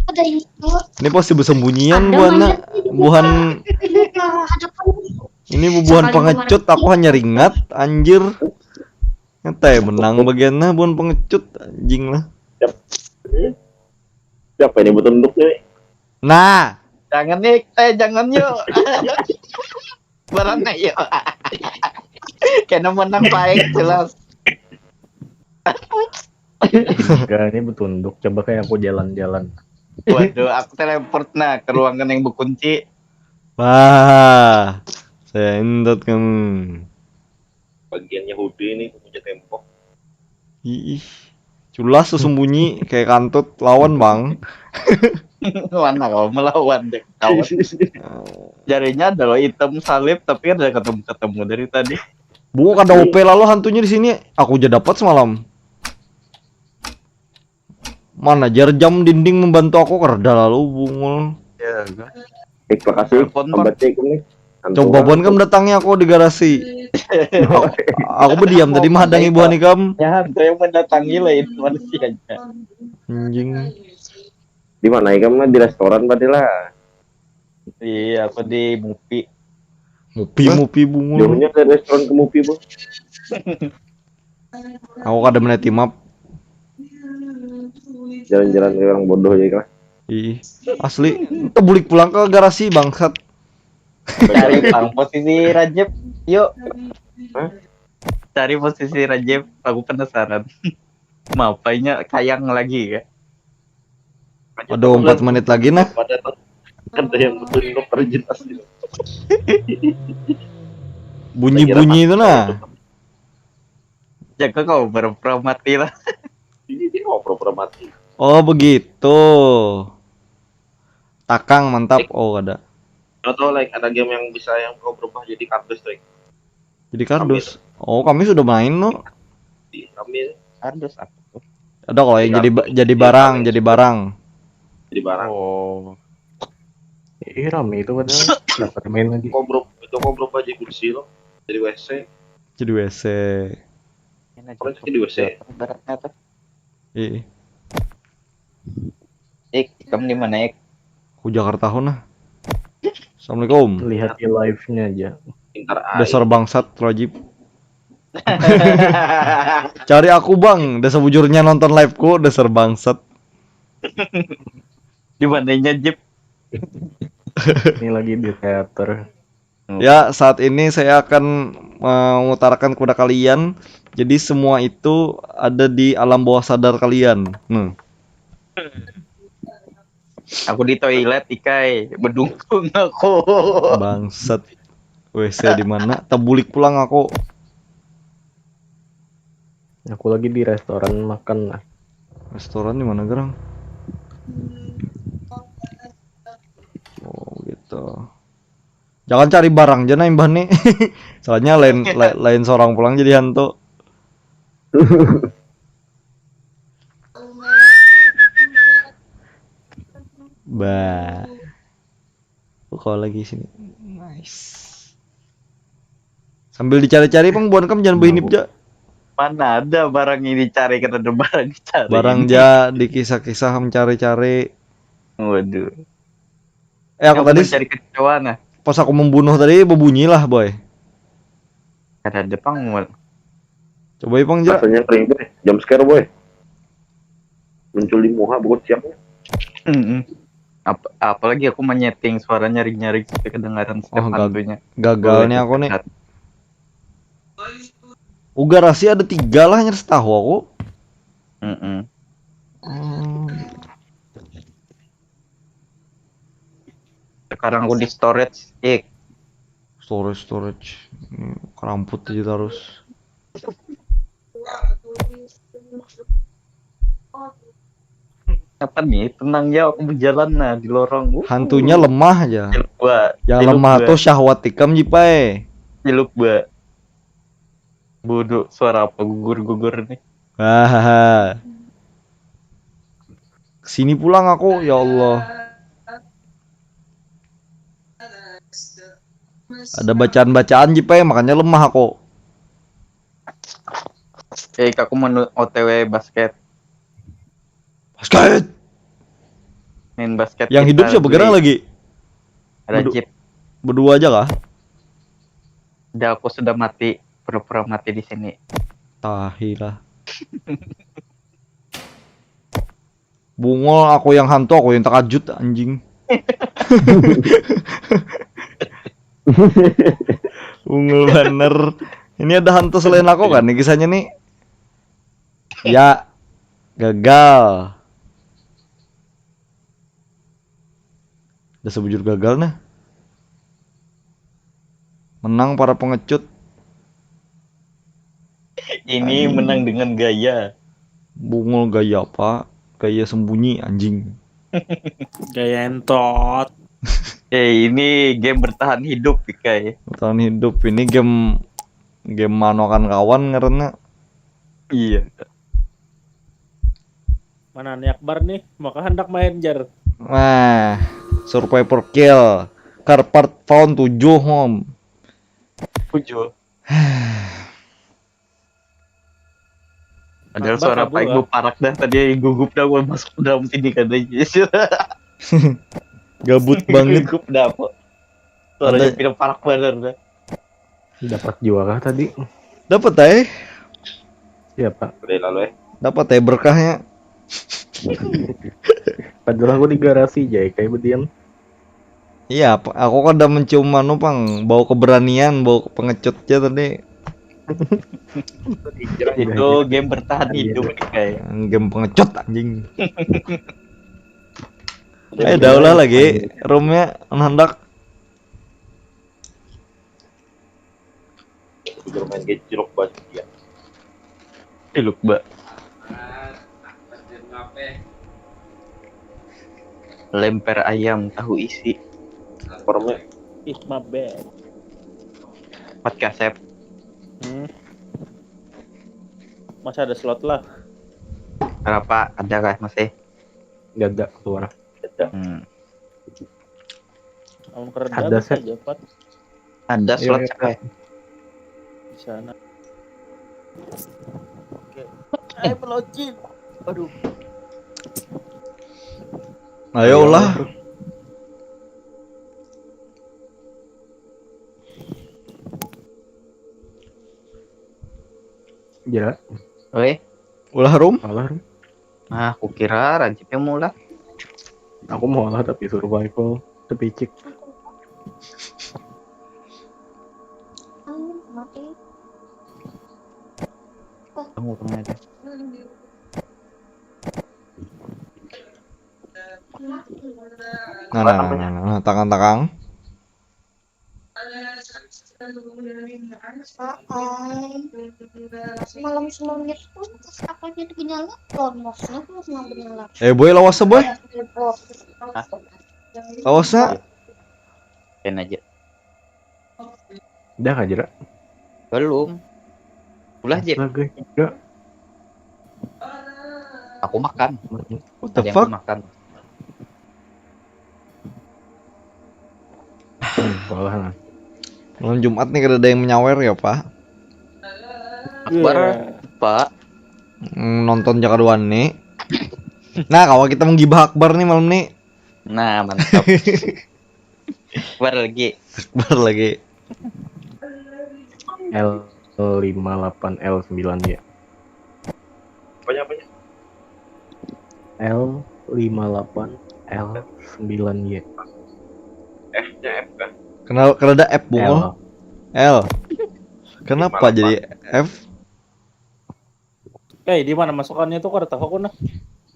Ada ini tuh Ini pasti bersembunyian Ada buhan banyak buhan ini ke hadapan. Ini bubuhan pengecut aku hanya ringat anjir. Nyata ya menang bagiannya buhan pengecut anjing lah. Siapa ini bertunduk nih? Nah, Jangan nih, eh jangan yuk. Barang ayo. Kena menang baik jelas. Enggak, ini bertunduk. Coba kayak aku jalan-jalan. Waduh, aku teleport nah ke ruangan yang berkunci. Wah, saya entot kamu. Bagian Yahudi nih, punya tembok. Ih, culas sesembunyi kayak kantut lawan bang. Mana kau melawan deh kawan. Jarinya ada loh item salib tapi ada ketemu ketemu dari tadi. Bungo kada O P lalu hantunya di sini. Aku aja dapat semalam. Mana jar jam dinding membantu aku kerja lalu bungul. Ya, Eh, makasih. Telepon, Pak. Obat cek nih. Coba buhan kam datangi aku di garasi. Aku berdiam tadi mahadangi buhan ikam. Ya, hantu yang mendatangi lain manusianya. Anjing. Di mana ikam lah, di restoran berarti lah. Iya, aku di Mupi. Mupi, Mupi bungun. Jauhnya dari restoran ke Mupi, Bu. Aku kada melihat timap. Jalan-jalan kayak orang bodoh aja lah. Ih, asli. Kita bulik pulang ke garasi bangsat. Cari pang posisi Rajab. Yuk. Hah? Cari posisi Rajab. Aku penasaran. Mapainya kayang lagi ya? Aduh, empat menit lagi nah. Pada tuh kan ada yang betul terjelas gitu. Bunyi-bunyi itu nah. Jaga kau pura-pura mati lah. Ini dia mau pura-pura mati. Oh, begitu. Takang mantap. Oh, ada. Atau like ada game yang bisa yang kau berubah jadi kardus tuh. Jadi kardus. Oh, kami sudah main no. Di kami Kardus apa tuh? Ada kalau yang jadi ba- jadi barang, jadi barang. Jadi barang. Oh. Ih, rame itu padahal. Nggak pada main lagi. Kau berubah itu kau berubah jadi kursi lo. Jadi WC. Jadi WC. Ini Kau jadi WC. Ibaratnya tuh. Ih, Ik, kamu di mana, Ik? Aku Jakarta nah. Assalamualaikum. Lihat di live-nya aja. Pintar aja. Dasar bangsat Rajib. Cari aku bang. Dasar bujurnya nonton liveku. Dasar bangsat. Di mananya, Jip? Ini lagi di teater. Ya, saat ini saya akan mengutarakan kepada kalian. Jadi semua itu ada di alam bawah sadar kalian. Hmm. Aku di toilet, Ikai. Bedungkung aku. Bangsat. WC di mana? Tebulik pulang aku. Aku lagi di restoran makan lah. Restoran di mana, gerang? Oh, gitu. Jangan cari barang aja nah imbah nih. Soalnya lain la- lain seorang pulang jadi hantu. Bah. Oh, kalau lagi sini. Nice. Sambil dicari-cari pang buan kam jangan behinip ja. Mana ada barang ini cari, kan ada barang dicari. Barang ja dikisah-kisah mencari-cari. Waduh. Eh, aku Yang tadi mencari kekecewaan, nah. Pas aku membunuh tadi berbunyi lah, boy. Kan ada pang, Wal. Coba pang ja. Rasanya kering tuh. Jump scare boy. Muncul di muha buat siapnya. Mm-mm. Ap- apalagi aku menyeting suara nyaring-nyaring sampai kedengaran setiap Oh, gag- hantunya. Gagal nih aku nih. Ugar rasi ada tiga lah yang setahu aku. Mm-mm. Sekarang aku di storage, Ik. Storage, storage. Ini keramput aja terus. Apa nih? Tenang ya, aku berjalan nah di lorong. Uh, Hantunya lemah aja. Gua, Yang tilu lemah gua, tuh syahwat ikam, Jipai. Tilu gua. Bodoh, suara apa gugur-gugur nih? Hahaha. Kesini pulang aku, ya Allah. Ada bacaan-bacaan, Jipai, makanya lemah aku. Eh, aku mau O T W basket. Basket. Main basket. Yang kita hidup siapa beli. Gerang lagi? Ada Bedu- Jeep. Berdua aja kah? Udah, aku sudah mati. Pura-pura mati di sini. Tahi lah. Bungul, aku yang hantu, aku yang terkejut, anjing. Bungul bener. Ini ada hantu selain aku kan nih kisahnya nih. Ya, gagal. Udah sebujur gagal nah. Menang para pengecut. Ini menang dengan gaya. Bungul gaya apa? Gaya sembunyi, anjing. Gaya entot. Eh, ini game bertahan hidup, Ikai. Bertahan hidup ini game game manokan kawan karena Iya. Mana nih Akbar nih? Maka hendak main jar. Wah, survivor kill. Car part found tujuh, hom. Tujuh. Padahal suara paik beparak dah tadi, gugup dah, gua masuk ke dalam sini kan aja. Gabut banget. Gugup dah apa? Suaranya pindah parak bener dah. Dapat juara tadi. Dapat eh. Siapa? Udah lalu eh. Dapat eh berkahnya. Padahal aku di garasi aja kayak bediam. Iya, aku kan udah mencium anu pang, bau keberanian, bau pengecut aja tadi. Itu game bertahan hidup nih kayak. Game pengecut anjing. Eh, daulah lagi roomnya hendak. Jujur main game cilok banget ya. Cilok ba. Lemper ayam tahu isi. Formnya. Ih, my bad. Empat kasep. Hmm. Masih ada slot lah. Berapa? Ada kah masih? Gak ada keluar. Ada. Hmm. Amun kereda ada bisa aja, Pat. Ada slot sekali. Di sana. Oke. Eh, pelocin. Aduh. Ayo lah. Jera. Oke. Ulah room. Ulah room. Nah, aku kira rancipnya mula. Aku mau lah tapi survival, tapi cik. Tunggu tunggu aja. Nah, nah, nah, nah, nah, takang, takang. Malam sebelumnya tuh pas apanya tuh nyala, bonusnya tuh nggak nyala. Eh boy, lawas boy. Lawas nak. Pen aja. Udah nggak Jera? Belum. Ulah Jep. Lagi juga. Aku makan. What the Ada yang fuck? Aku makan. Hmm, sekolah nah. Malam Jumat nih kada ada yang menyawer ya pak. Akbar, Iya. Pak. Hmm, nonton jakaduan nih. Nah, kalau kita menggibah Akbar nih malam nih. Nah, mantap. Akbar lagi. Akbar lagi. L lima delapan L sembilan ya. Apanya apanya? L lima delapan L sembilan Y. F-nya F kan? Kenal, kenal ada F bungul. L. L. Kenapa jadi F? Eh, di mana masukannya tuh, kada tahu aku nah.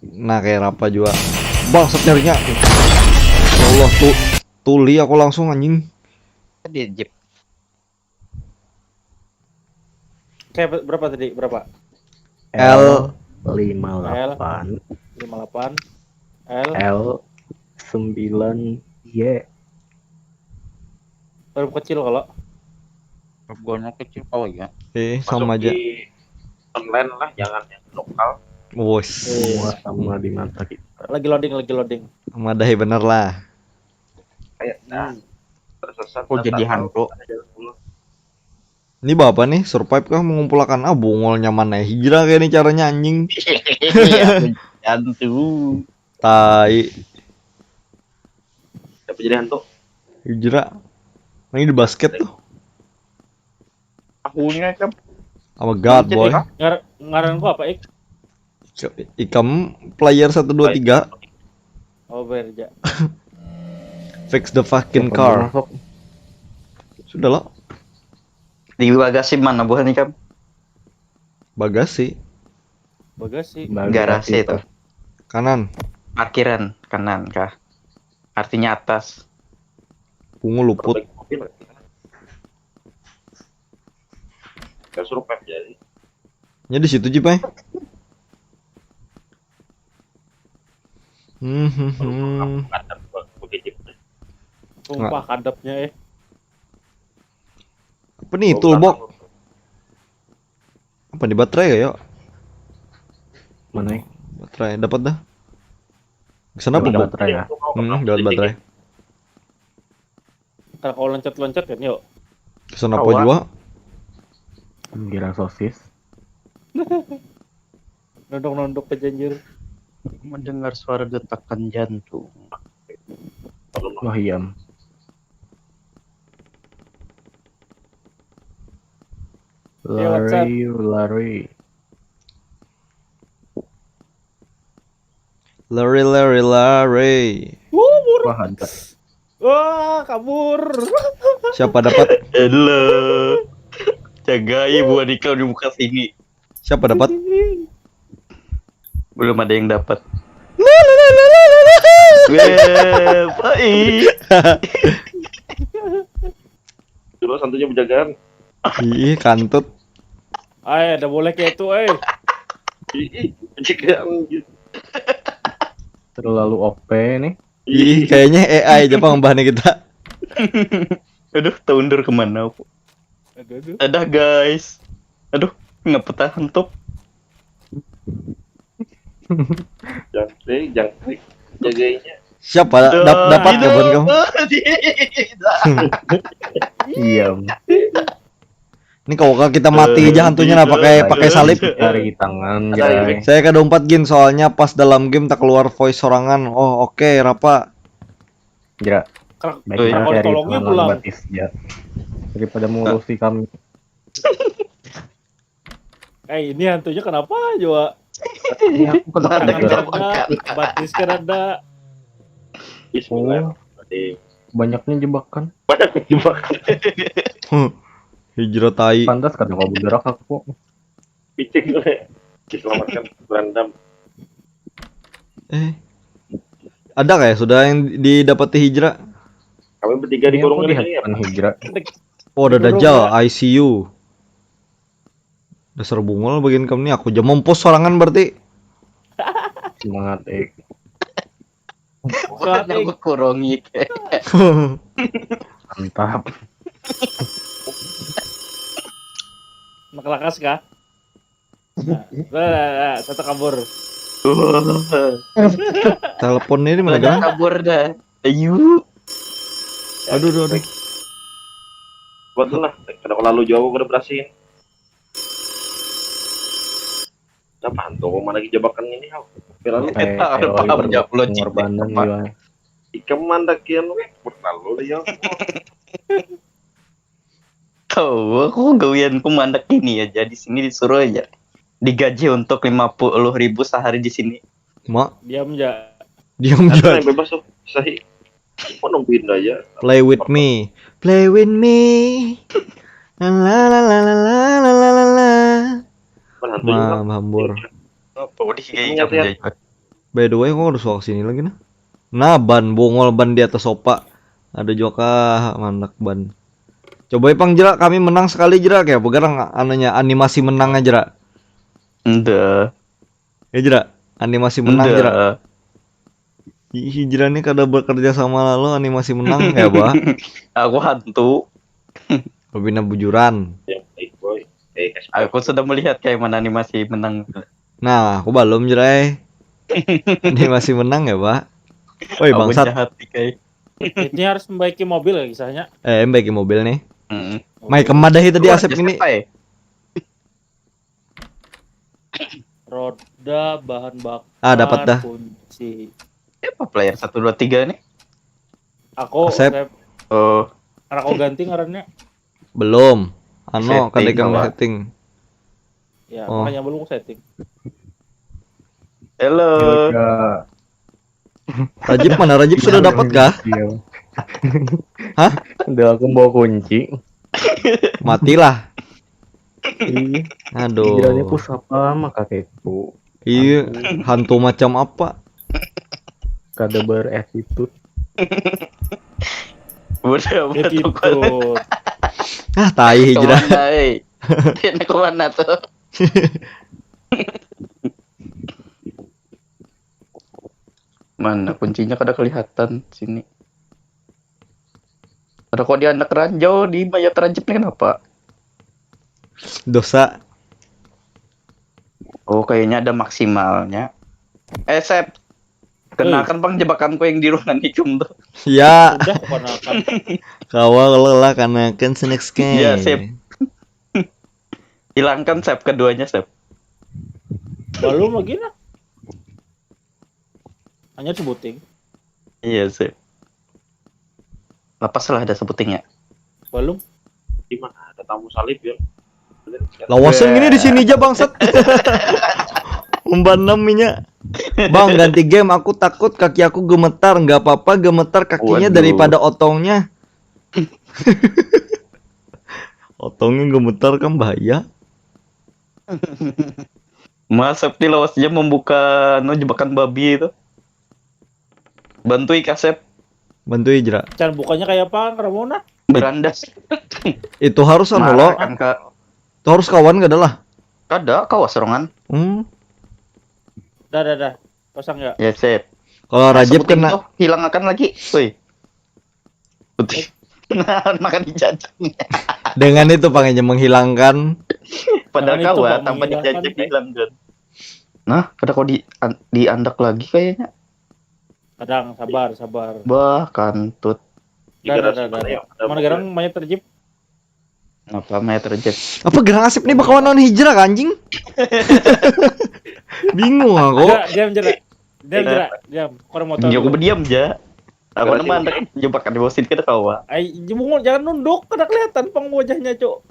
Nah, kayak apa juga. Bangsat nyarinya. Ya Allah tuh, tuli aku langsung anjing. Dia Jep. Kayak berapa tadi? Berapa? L. Lima delapan Lima delapan. L. L sembilan Y. Huruf kecil kalau. Huruf kecil kau ya. Eh, sama aja. Di online lah, jangan yang lokal. Wos. Iya. Semua sama di mata kita. Lagi loading, lagi loading. Madahi bener lah. Kayak nah, Hmm. tersesat. Kok jadi Datang hantu? Ada jalan pulang. Ini bapak nih survive kah mengumpulkan ah bungul nyaman eh hijrah kayak ini caranya anjing. Iya, hantu. Tai. Siapa jadi hantu? Hijrah. Ini di basket tuh. Akunya kan. Oh my god boy. Ngar ngaranku apa, Ik? Ikam player satu dua tiga. Oh, berja. Fix the fucking Siapa car. Masuk? Sudah lah. Di bagasi mana buah nih kan? Bagasi. Bagasi. Bagi Garasi kita. Itu. Kanan. Parkiran kanan kah? Artinya atas. Bungu luput. Mobil. Gak suruh pep jadi. Nya di situ Ji Pai. Hmm, hmm, hmm. Bukan gua gua kejep. Sumpah kadapnya, eh. Apa nih toolbox? Apa di baterai ya? Yuk? Mana ya? Baterai dapat dah. Kesana apa Dapat bu? Baterai ya. Hmm, dapat baterai. Kalau kau loncat-loncat kan, yuk. Pesan apa jua? Gila sosis. Nunduk-nunduk ke janjir. Mendengar suara detakan jantung. Wah, hiam. Iya, WhatsApp. Lari, lari. Lari, lari, lari. Wuh, buruk. Wah, ada. Wah, kabur. Siapa dapat? Hello. Jagai buah nikau di muka sini. Siapa dapat? Belum ada yang dapat. Weh, pai. Dulu santunya berjagaan. Ih, kantut. Ay, ada boleh kayak itu, eh. Ih, berjagaan gitu. Terlalu O P nih. Ih, kayaknya A I aja pang bahannya kita. Aduh, terundur kemana aku? Aduh, aduh. Dadah guys. Aduh, ngapa tahan tuh? Jangkrik, jangkrik. Jagainya. Siapa dap dapat Tidak. Kawan kamu? Tidak. Iya. Ini kalau kita mati aja hantunya nah pakai pakai salib. Jari tangan, Ada Jai. Saya kada umpat gin soalnya pas dalam game tak keluar voice sorangan. Oh, oke, rapa. Jera. Krak, Baik, Oi. krak kita cari tolongnya tangan pulang. Batis ya. Daripada mengurusi kami. Eh, ini hantunya kenapa aja, Wak? Ini aku kena Ada kejar. kerokan. Batis kan ada. Bismillah. Tadi Banyaknya jebakan. banyak jebak. Hijrah tai. Pantas kada kau bergerak aku. Picik le. Diselamatkan berandam. Eh. Ada kayak sudah yang didapati hijrah? Kami bertiga Ini aku dikurung lihat ini ya. Kan hijrah. Oh, ada Dikurung, dajal, Kak. I C U. Dasar bungul bagian kamu nih, aku aja mampus sorangan berarti. Semangat, eh. Bukan aku kurungi. Mantap. Nak lakas kah? Nah, nah, nah, nah, satu kabur. Telepon ini mana Udah kan? Kabur dah. Ayu. Aduh, aduh, aduh. Buat lah, kada lalu jauh kada berhasil. Siapa hantu kau mana jebakan ini kau? Kira lu Eh, Ada teori paham ber- jawab lo, Cik. pengorbanan Apa? Juga. ikam mandak kian lu, eh, berlalu lah ya. Tahu aku gawianku mandak ini aja di sini disuruh aja. Digaji untuk lima puluh ribu sehari di sini. Mak, Diam aja. diam Ada aja. Yang bebas tuh, sahi. Kok nungguin aja? Play with me. Play with me. La la la la la la la la la. Kan hantu juga. Mah, hambur. Apa udah kayak Ingat jam ya. jam. By the way, kok harus ke sini lagi nah? Nah, ban bungul ban di atas sofa. Ada juga kah mandak ban. Coba pang jera kami menang sekali jera kayak apa garang anunya animasi menang aja jera. Nda. Ya jera, animasi menang jera. Nda. Ih, jera nih kada bekerja sama lalu animasi menang ya bah. Aku hantu. Pembina bujuran. Yang baik boy. Eh, kasih Aku sudah melihat kayak mana animasi menang. Nah, aku belum jera eh. Animasi menang ya bah. Woi Aku bangsat. Jahat nih kayak. Ini harus membaiki mobil ya kisahnya. Eh, baiki mobil nih. Mm-mm. Mai kemadahi tadi Lu Asep aja ini. siapa, eh? Roda, bahan bakar, Ah, dapat dah. Kunci. Siapa player satu dua tiga nih? Aku Asep. Asep. Oh, Karena aku ganti ngarannya. Belum. Anu, Setting, kada ikam kawan. Setting. Ya, Oh. makanya belum setting. Halo. Jika Rajib mana? Rajib sudah dapat kah? Iya. Hah? Udah aku bawa kunci. Matilah. Iya. Aduh. Kiranya pusapa maka itu. Iya, hantu macam apa? Kada ber-attitude. Udah Jadi betul. Itu. Ah, tai hijrah. Kemana, eh? Dia nak kemana tuh? Mana kuncinya kada kelihatan sini. Ada kok di anak ranjau di mayat rajib nih kenapa? Dosa. Oh, kayaknya ada maksimalnya. Eh, Sep. Kenakan pang jebakanku yang di ruangan ikam tuh. Ya, Udah, kepanakan. Kawa kalau lah kanakan snack scan. Ya, sip. Hilangkan save keduanya, save. Belum lagi nah. Hanya sebuting. Iya, save. Lepas lah ada sebutingnya. Belum. Di mana ada tamu salib ya? Lawasan gini di sini aja bangsat. Umban enam inya. Bang, ganti game, aku takut kaki aku gemetar. Nggak apa-apa gemetar kakinya Waduh. Daripada otongnya. Otongnya gemetar kan bahaya. Mas Septi lawas aja membuka anu jebakan babi itu. Bantu kasep. Bantu Ijra. Cara bukanya kayak apa, Ramona? Beranda. Itu harus anu lo. Marah kan, Kak. Itu harus kawan gak adalah. Kada kawa serongan. Hmm. Dah, dah, dah. Pasang ya. Ya, sip. Kalau Rajib Sebuting kena tuh, hilang akan lagi. Woi. Putih. Nah, makan dijajak. Dengan itu panggilnya menghilangkan. Padahal Tangan itu, kawa Pak, tanpa menghilangkan, dijajak Pak. hilang kan. Nah, kada kau di an- diandak lagi kayaknya. Kadang sabar, sabar. Bah, kantut. Dah, dah, dah, dah. Mana gerang mayat terjip? Apa mayat reject? Apa gerang asip nih bakawan lawan Hijrah kah, anjing? Bingung aku. Jera, diam, Jera. Diam, Jera. Diam. Kurang motor. Jauh Dulu. Berdiam ja. Aku Berarti nama andak jebakan di bosin kada kawa. Ai, bungo jangan nunduk, kada kelihatan pang wajahnya, Cuk.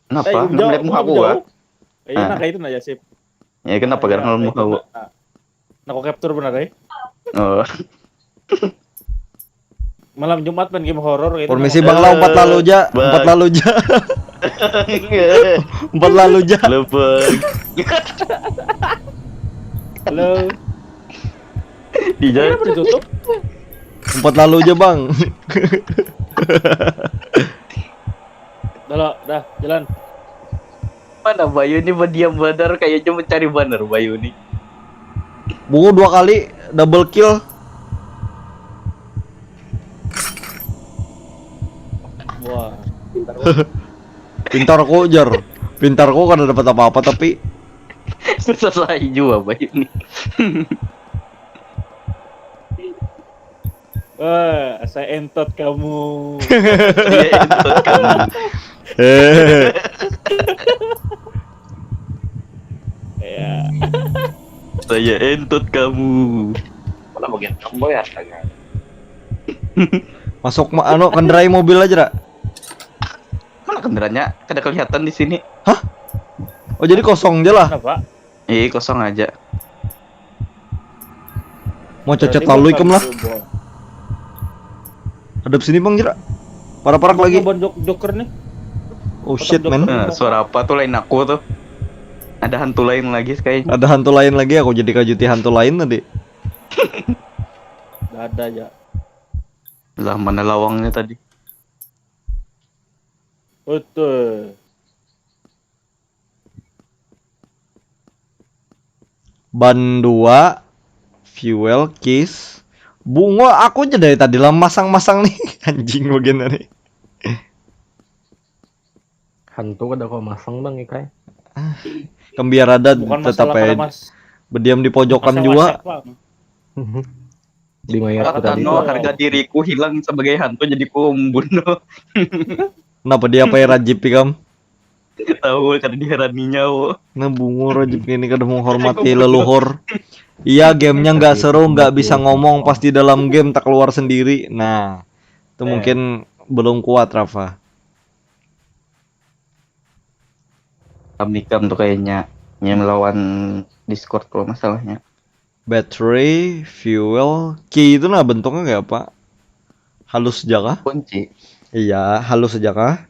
Kenapa? Ai, Nah, melihat muka gua. Iya, nah kayak itu nah, Yasip. Ya, kenapa Nah, gerang iya, muka itu, gua? Nah. Nah, kok capture benar, eh? Oh. Malam Jumat main game horor kayak itu. Permisi Bang. Bang Lau, empat lalu ja, Bang. empat lalu ja, empat lalu ja. Lebay. Halo. Di jalan. Kenapa ditutup? Empat lalu ja, Bang. Dah, lo, dah, jalan. Mana Bayu ini berdiam benar, kayaknya mencari benar Bayu nih. Bungo dua kali double kill. Wah. Pintar kok, jar. Pintar kok kada dapat apa-apa tapi Selesai juga Bayu nih. Wah, saya entot kamu. Iya, itu kamu. eh Ya. Saya entut kamu. Mana bagian kamu ya, astaga. Masuk ma anu kendarai mobil aja, Ra. Mana kendaraannya? Kada kelihatan di sini. Oh, jadi kosong aja lah. Kenapa? Ih, kosong aja. Mau cocot lalu ikam lah. Hadap sini, Bang, Jera. Parak-parak lagi. Ban jok joker nih. Oh shit, man. Nah, suara apa tuh, lain aku tuh? Ada hantu lain lagi kayaknya. Ada hantu lain lagi, aku jadi kajuti hantu lain tadi. Gak ada ya. Lah, mana lawangnya tadi? Betul. Ban dua, fuel, case. Bungo, aku aja dari tadi lah masang-masang nih. Anjing bagian tadi. Hantu kada kau masang, Bang, ikai. Kembiar ada Bukan tetap masalah pada aja mas. Berdiam di pojokan Masalah jua. siapa? Di mayat Kata tadi. no, harga diriku hilang sebagai hantu, jadi ku membunuh. Kenapa dia pakai Rajib ikam? Tahu, kada diheraninya wo. Nah, Bungo Rajib ini kada menghormati leluhur. Iya, gamenya nggak seru, nggak bisa ngomong, pasti dalam game tak keluar sendiri. Nah, itu mungkin belum kuat, Rafa. Kami kam tuh kayaknya yang melawan Discord kalau masalahnya. Battery, fuel, key itu nah bentuknya kayak apa? Halus aja kah? Kunci. Iya, halus aja kah?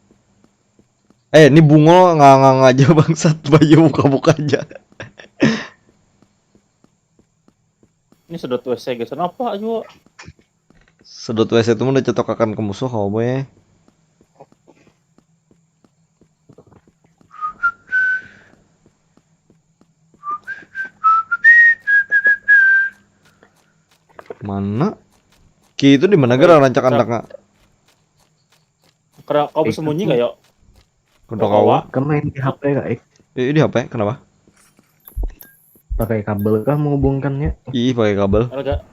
Eh, ini Bungo ngangang aja bangsat, Bayu buka-buka aja. Ini sedot W C gesan apa juga? Sedot W C itu udah cetokakan ke musuh kamu ya. Mana? Ki itu di mana gara rancak anaknya? Kera kau bersembunyi kayak Udah kawa. Kan main di H P kak, eh. Eh, di H P kenapa? Pakai kabel kah menghubungkannya? Ih, pakai kabel. Harga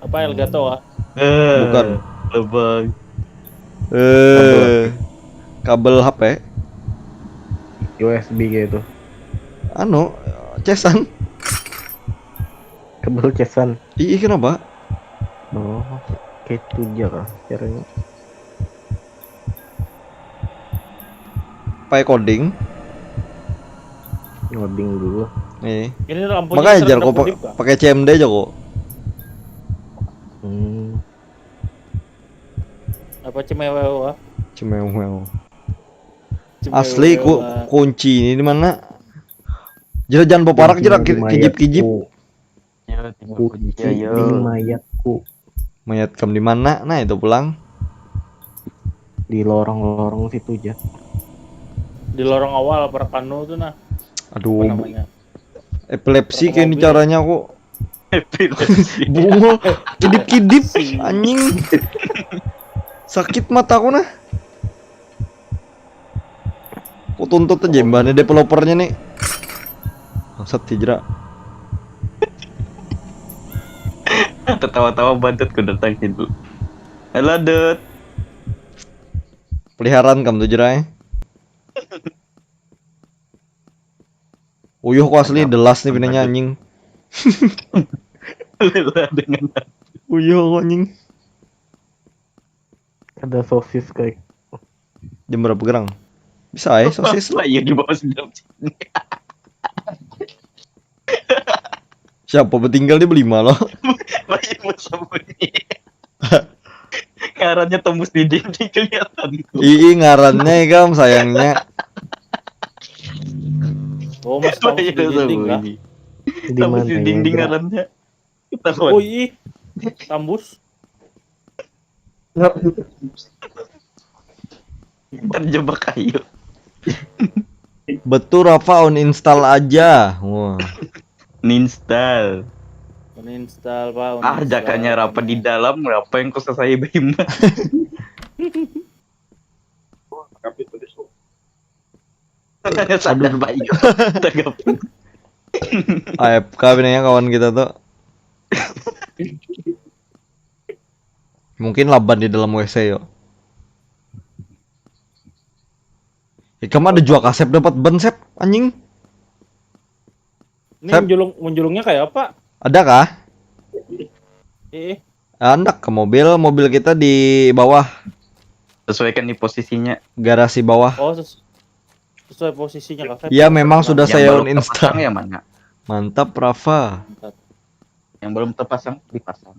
Apa Elgato ah? Eh, Bukan. Lebay. Eh, kabel H P. U S B kayak itu. Anu, casan. Kabel casan. Ih, kenapa? Oh, kayak itu aja kah caranya. Pakai coding. Ngoding dulu. Nih. Ini lampunya Makanya serendam jar kok kedip, Kak. Pakai C M D aja kok. Hmm. Apa cemewew ah? Cemewel. Cemewew, Asli ku, ah. Kunci ini di mana? Jera jangan baparak jera Kunci di kijip-kijip. mayatku. Ya, tinggal Kunci kunci aja. Di mayatku. Mayat kam di mana? Nah, itu pulang. Di lorong-lorong situ aja. Di lorong awal para kanu tuh nah. Apa Aduh, bu- namanya? Epilepsi Orang kayak ini mobil. Caranya kok. Epilepsi. Bunga, kidip-kidip anjing. Sakit mataku nah. Ku tuntut aja mbah nih developernya nih. Bangsat hijrah. Tertawa-tawa badut ku datang situ. Halo Dut. Peliharaan kam tuh jerai. Uyuh ku asli the last nih pinanya anjing. Lelah dengan Uyuh ku anjing. Ada sosis kayak. Jam berapa gerang? Bisa eh sosis lah. Iya di bawah sedap. Siapa betinggal dia beli malah. Bayi bersembunyi. Ngarannya tembus di dinding kelihatan. Ii ngarannya ikam sayangnya. Oh, mas tahu di dinding lah. Di Tembus mana di ya, dinding Bra? Ngarannya. Ketahuan. Oh iya, tambus. Terjebak ayo. Betul Rafa uninstall aja. Wah. Ninstall. Uninstall pak. Ah, jakanya Rafa di dalam, Rafa yang kau selesai bima. Sadar bayu. Tegap. A F K pinanya kawan kita tuh. Mungkin laban di dalam W C yo. Ikam ada jua kasep dapat ban sep anjing. Ini menjulung, menjulungnya kayak apa? Ada kah? Eh, Andak ke mobil, mobil kita di bawah. Sesuaikan di posisinya. Garasi bawah. Oh ses- sesuai posisinya kakak. Ya memang sudah Yang saya belum uninstall. Terpasang ya mana? Mantap Rafa. Mantap. Yang belum terpasang dipasang.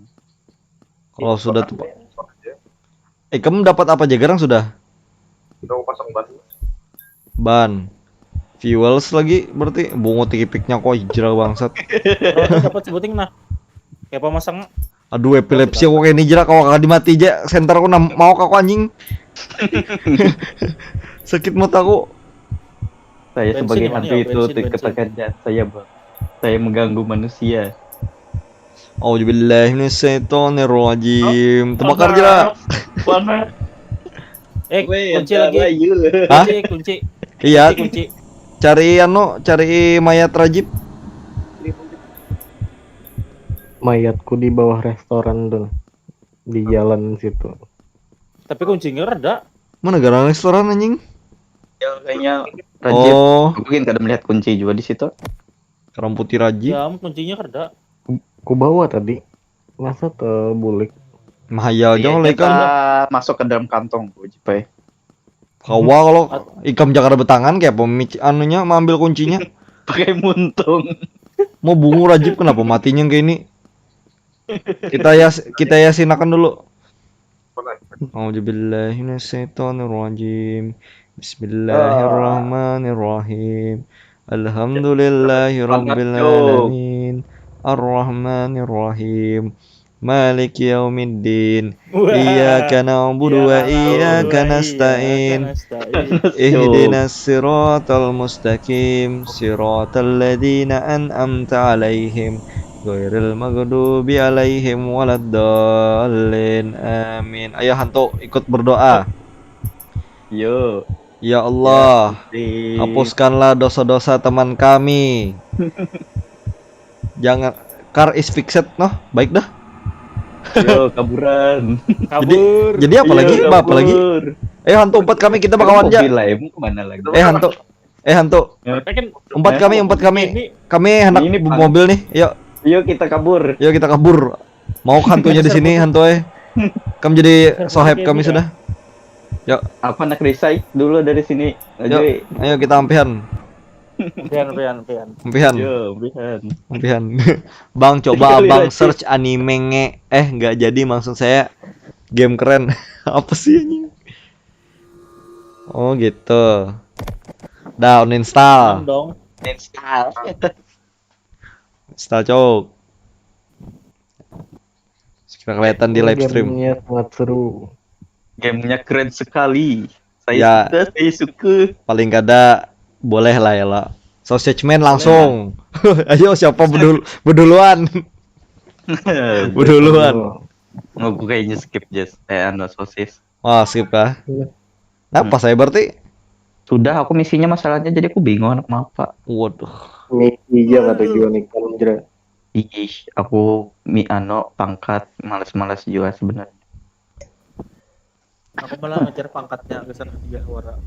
Kalau sudah tuh. Eh, kamu dapat apa aja gerang sudah? Udah pasang ban. Ban. Fuels lagi berarti bungut tikipiknya kok hijrah bangsat. Oh, itu dapat sebuting nah. Kayak apa masang? Aduh epilepsi aku kayak ini jerak kau kakak dimati aja center aku nam mau aku anjing. Sakit mataku. Saya Bensin sebagai di mana hantu ya? Itu Bensin, tuh bensin. Ketekerjaan saya bang. Saya mengganggu manusia. Auzubillahiminasyaitonirrajim. Terbakar jerak. Mana? Eh, Weh, kunci ada lagi. Bayu. Hah? Kunci, kunci. Iya. Kunci, kunci. Cari anu, cari mayat Rajib. Mayatku di bawah restoran tuh. Di jalan situ. Tapi kuncinya rada. Mana garang restoran anjing? Ya, kayaknya Rajib. Oh, Mungkin kada melihat kunci juga di situ. Kerang putih Rajib. Ya, kuncinya rada. Ku bawa tadi. Masa terbulik. Mahayal Iya, jauh lah kita ikam. Masuk ke dalam kantong, Jipai. Kawa kalau ikam Jakarta betangan kayak apa mic anunya mengambil kuncinya. Pakai muntung. Mau bungu Rajib kenapa matinya kayak ini? Kita ya kita yasinakan dulu. Auzubillahiminasyaitonirrajim. Bismillahirrahmanirrahim. Alhamdulillahirabbil alamin. Arrahmanirrahim. Maliki yaumiddin. Iyyaka na'budu wa iyyaka nasta'in. Ihdinas siratal mustaqim. Siratal ladzina an'amta alaihim. Ghairil maghdubi alaihim waladdallin. Amin. Ayo hantu ikut berdoa. Yo. Ya Allah, Di- hapuskanlah dosa-dosa teman kami. Jangan car is fixed noh, baik dah. Yo, kaburan. Kabur. Jadi apa lagi? Iya, Apa, apa lagi? kabur. Eh, hantu, umpat kami, kita bakawan aja. Mobil lah, ya, mau kemana lagi? Eh, hantu. Eh, hantu. Pengen Umpat kami, umpat kami. Ini Kami hendak Ini bu- pang- mobil nih. Yuk, Yuk, kita kabur. Yuk kita kabur. Mau hantunya di sini, hantu eh. Kamu jadi sohib kami sudah. Yuk, Apa nak recycle dulu dari sini? yuk. Ajoy. Ayo kita ampihan. pian pian pian. Ampihan. Yo, ampihan. Ampihan. Bang, coba Sekali abang lagi. Search anime nge. Eh, nggak jadi, maksud saya game keren. Apa sih ini? Oh gitu. Dah, uninstall. Dong. Install. Install, cok. Sekira kelihatan di live stream. Gamenya sangat seru. Gamenya keren sekali. Ya. Saya suka, saya suka. Paling kada boleh lah ya lah. Sausage Man langsung. Ayo, siapa bedul beduluan? Beduluan. Oh, aku kayaknya skip, Jas. Eh, anu, sosis. Wah, skip kah? Iya. Nah, pas saya berarti. Sudah, aku misinya masalahnya, jadi aku bingung anak mapa. Waduh. Misi aja kata Johnny kan jera. Ih, aku mi ano pangkat, males-males juga sebenarnya. Aku malah ngejar pangkatnya ke sana dia wara.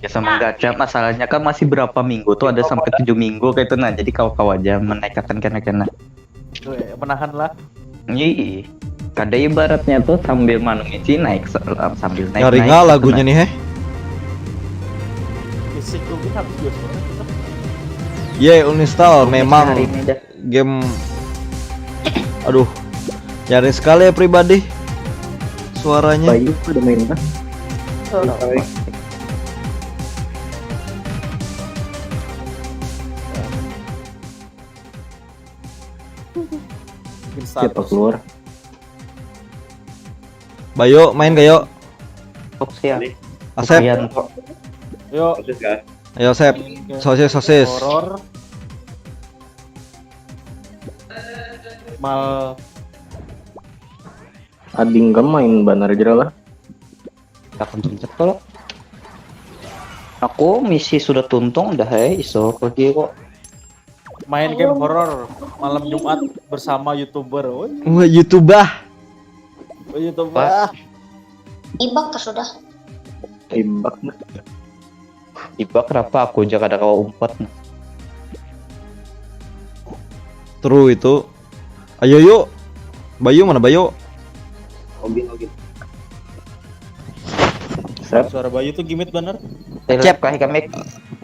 Ya sama gacha, masalahnya kan masih berapa minggu tuh, ada sampai tujuh minggu kayak itu, nah, jadi kau-kau aja menaikakan kena-kena. Tuh, ya, menahan lah. Ih, kada ibaratnya tuh sambil manungisi naik se- sambil naik. Ya, ringa lagunya nih, heh. Fisik tuh kita habis dua suara. Ye, uninstall memang Hari ini dah. Game. Aduh, nyaring sekali ya pribadi suaranya. Bayu ada main kan? Bikin Siapa status. Keluar? Bayu, main kayo. Fox ya. Asep, Ian kok. Yuk. Ayo Sep. Sosis, sosis. Horor. Mal. Ading kan main banar jera lah. Takon pencet kalau. Aku misi sudah tuntung dah, eh, iso pergi kok. Main game horor malam Jumat bersama YouTuber. Woi, Wah, YouTube bah. YouTuber. Ibak kah sudah? Imbak. Iba kenapa aku aja kada kawa umpat. True itu. Ayo yuk. Bayu mana Bayu? Oke, oke. Sep, Suara Bayu tuh gimit bener. Eh, Cep. Kah kami.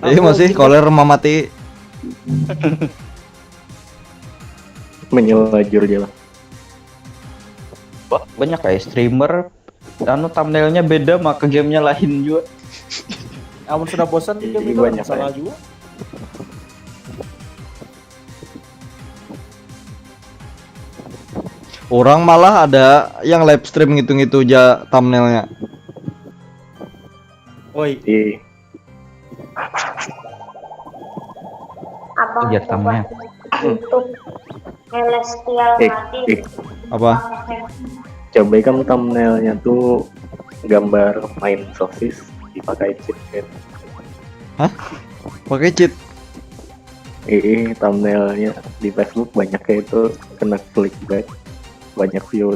Iya masih koler mamati. Menyelajur jalan. Wah, banyak kayak streamer anu thumbnailnya beda maka gamenya lain juga. Amun sudah bosan di game Iya, itu banyak, salah ya. Juga. Orang malah ada yang live stream ngitu-ngitu aja thumbnailnya. Woi, Ih, Abang Iya, coba sama. YouTube Celestial eh, Mati. eh, Apa? Coba kan thumbnailnya tuh gambar main sosis dipakai cheat kan. Pakai cheat. Ih, thumbnailnya di Facebook banyak kayak itu kena clickbait, banyak view.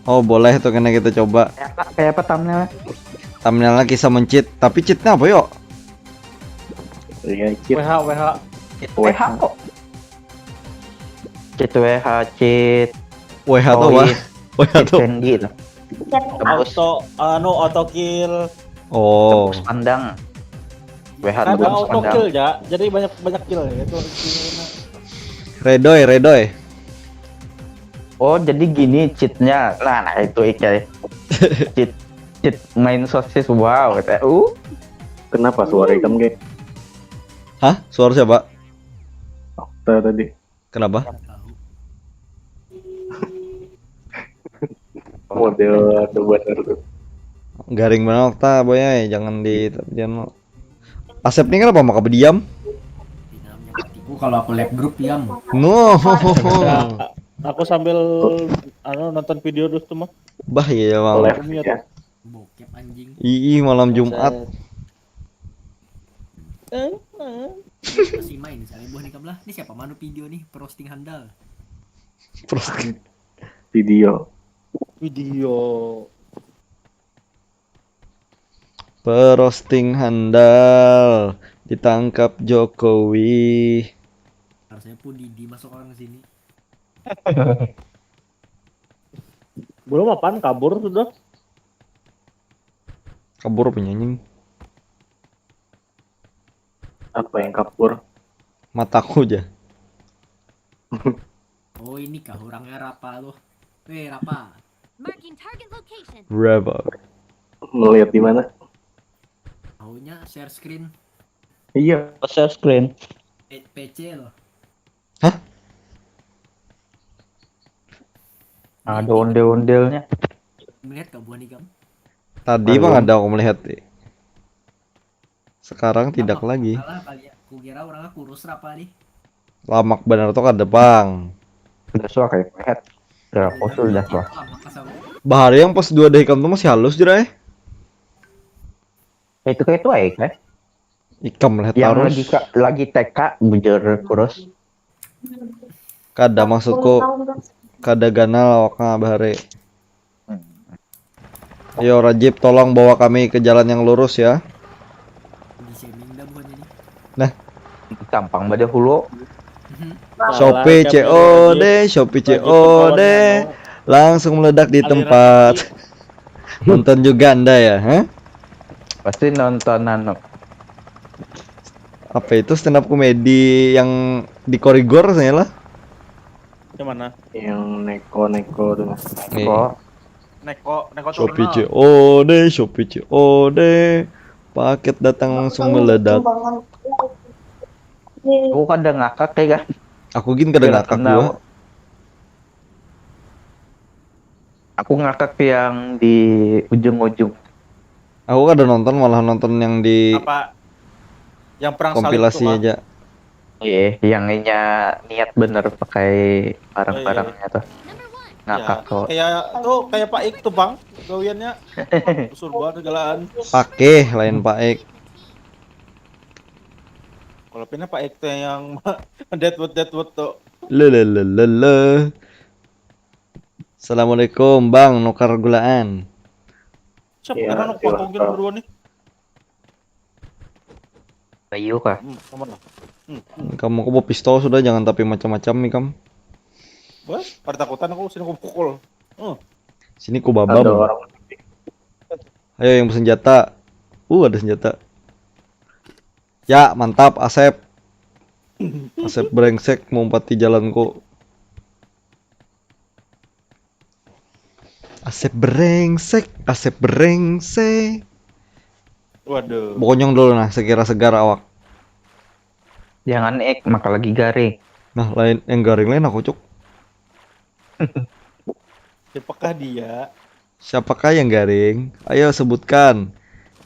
Oh, boleh tuh kena kita coba. Kayak apa, kayak apa thumbnailnya? Thumbnailnya kisah mencheat, tapi cheatnya apa yo? Iya, cheat. W H W H. W H kok. Cheat W H, cheat W H tuh apa? Toys, W H cheat tuh. Candy itu. Tembus, Auto anu auto kill. Oh, tembus pandang. W H Ada tembus auto pandang. Kill ya. Jadi banyak banyak kill ya itu isinya. Redoy, Redoy. Oh, jadi gini cheatnya. Nah, nah itu ikai. Cheat, cheat main sosis, wow, kata. Uh, Kenapa suara ikam kayak Hah? Suara siapa? Okta tadi? Kenapa? Model ada bener tuh. Garing banget ta boy ay. Jangan di jangan. Asep nih kenapa maka berdiam? Dinamnya matiku kalau aku live group diam. No. Aku sambil anu nonton video dulu tuh mah. Bah iya emang. Live Mute. Ya. Bokep anjing. Ii malam Jumat. Eh, Masih main misalnya buah nikam lah. Ini siapa manu video nih, posting handal. Terus Video. Video. Perosting handal ditangkap Jokowi. Harusnya pun di, di masuk orang sini. Belum apaan, kabur sudah. Kabur penyanyi. Apa yang kabur? Mataku aja. Oh ini kah orangnya Rapa tuh. Weh Rapa. Marking target location. Bravo. Melihat di mana? Maunya share screen. Iya. Share screen. Eh, P C loh. Hah? Ada ondel-ondelnya. Melihat gak buah nikam? Tadi bang ada aku melihat. Sekarang tidak lagi. Salah kali ya. Kukira orangnya kurus Rapa nih. Lamak bener tuh kada bang. Udah suah kayak melihat. Udah fosil udah suah. Bahari yang pas dua deh ikam tuh masih halus jera eh. Itu kayak itu aja kan? Ikam melihat Yang tarus. Lagi ka, lagi T K bujur kurus. Kada maksudku kada ganal awaknya bahari. Ayo Rajib tolong bawa kami ke jalan yang lurus ya. Di shaming dah bukan ini. Tampang pada hulu. Shopee C O D, Shopee C O D. Langsung meledak di tempat. Nonton juga anda ya, hah? Pasti nonton anu. Apa itu stand up comedy yang di korigor saya lah? Yang mana? Yang neko-neko tuh. Nih. Kok Neko, neko Shopee terkenal. C O D, Shopee C O D. Paket datang langsung meledak. Aku kada ngakak ya kan? Aku gin kada ngakak Kenal. Gua. Aku ngakak yang di ujung-ujung. Aku kada nonton, malah nonton yang di Apa? Yang perang salib kompilasi tuh, Pak. Aja. Iya, yang inya niat bener pakai parang-parangnya tuh. Number one. Ngakak Ya, tuh. Kayak tuh kayak Pak Ik tuh, Bang. Gawiannya. Surba tegalaan. Pakai lain Pak Ek. Kalau pina Pak Ik tuh yang Deadwood Deadwood tuh. Lelelelele. Assalamualaikum Bang, nukar gulaan. Siapa Iya, kenal silakan. Pak Togel berdua nih? Bayu kah? Hmm, sama lah. Kamu kok bawa pistol sudah, jangan tapi macam-macam nih kamu. Wah, pada takutan aku sini aku pukul. Hmm. Sini ku Ada babam. Orang. Ayo yang bersenjata. Uh ada senjata. Ya mantap Asep. Asep brengsek mengumpati jalanku. Asep brengsek, Asep brengsek. Waduh. Bonyong dulu nah, sekira segar awak. Jangan ek, maka lagi garing. Nah, lain yang garing lain aku cuk. Siapakah dia? Siapakah yang garing? Ayo sebutkan.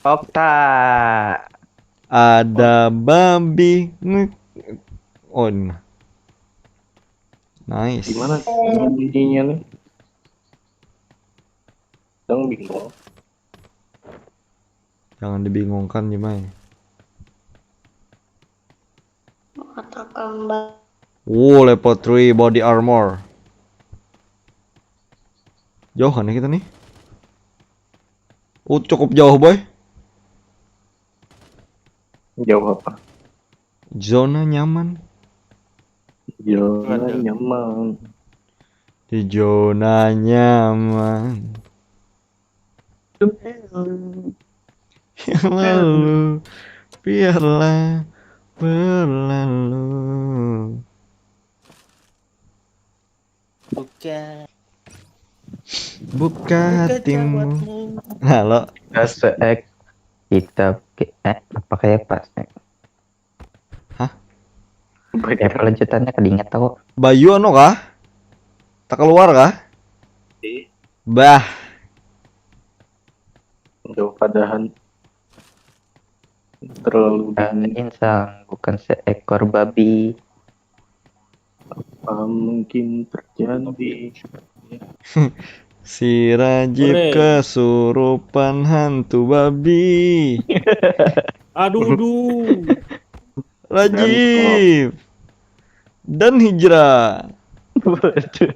Okta. Ada babi. Nge- Oh, ini. Nice. Gimana bunyinya nih? Dong bingung. Jangan dibingungkan Jimai. Mengatakan bahwa Wow, level three body armor. Jauh kan ya kita nih? Uh, cukup jauh, boy. Jauh apa? Zona nyaman. Zona Waduh. Nyaman. Di zona nyaman. Yang lalu biarlah berlalu. Bukan. Buka hatimu. Halo. Kita se-ek kita ke eh apa kayak pas eh. Hah? Ya kelanjutannya kedingat aku. Bayu anu kah? Tak keluar kah? Ih. Bah. Jauh padahan. Terlalu Eh, dingin. Insang bukan seekor babi. Apa mungkin terjadi? Si Rajib Hore. Kesurupan hantu babi. Aduh, duh. Rajib dan Hijrah. Waduh.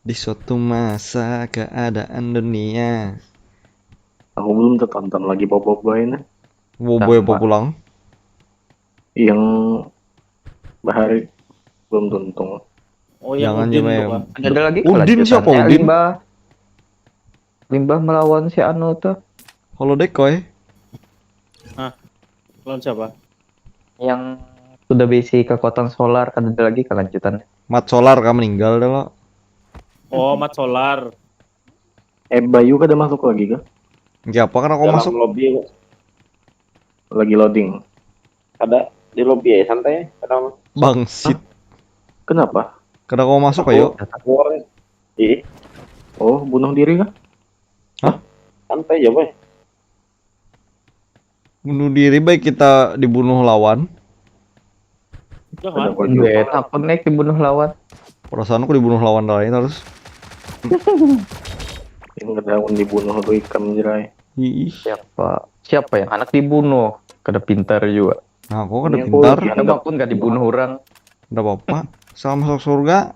Di suatu masa keadaan dunia. Aku belum tertonton lagi Boboiboy ini. Boboiboy apa pulang? Yang bahari belum tuntung. Oh, yang Jangan Udin coba tuh, yang- Pak. Ada, ada lagi Udin siapa, kelanjutannya, Udin? Limbah, limbah melawan si anu tuh. Holodeck, Koy. Lawan siapa? Yang sudah bisi kekuatan solar, kan ada lagi kelanjutannya. Mat Solar kah meninggal dah lo. Oh, Mat Solar. Eh, Bayu kada masuk lagi kah? Siapa kan aku Dalam masuk? Lobby Lagi loading. Ada di lobby ya, santai. Ada Bangsit. Kenapa? Kada aku masuk, ayo. Keluar. Ih, Oh, bunuh diri kah? santai aja, boy. Bunuh diri baik kita dibunuh lawan. Jangan. Ada Bayu. Gue takut nih dibunuh lawan. Perasaanku dibunuh lawan lain harus. Yang daun dibunuh tu ikam, Jrai. Ih, Siapa? Siapa yang anak dibunuh? Kada pintar juga. Nah, aku kada Ini aku pintar. lagi- Ada bakun gak dibunuh orang? Nggak apa-apa. Sama masuk surga.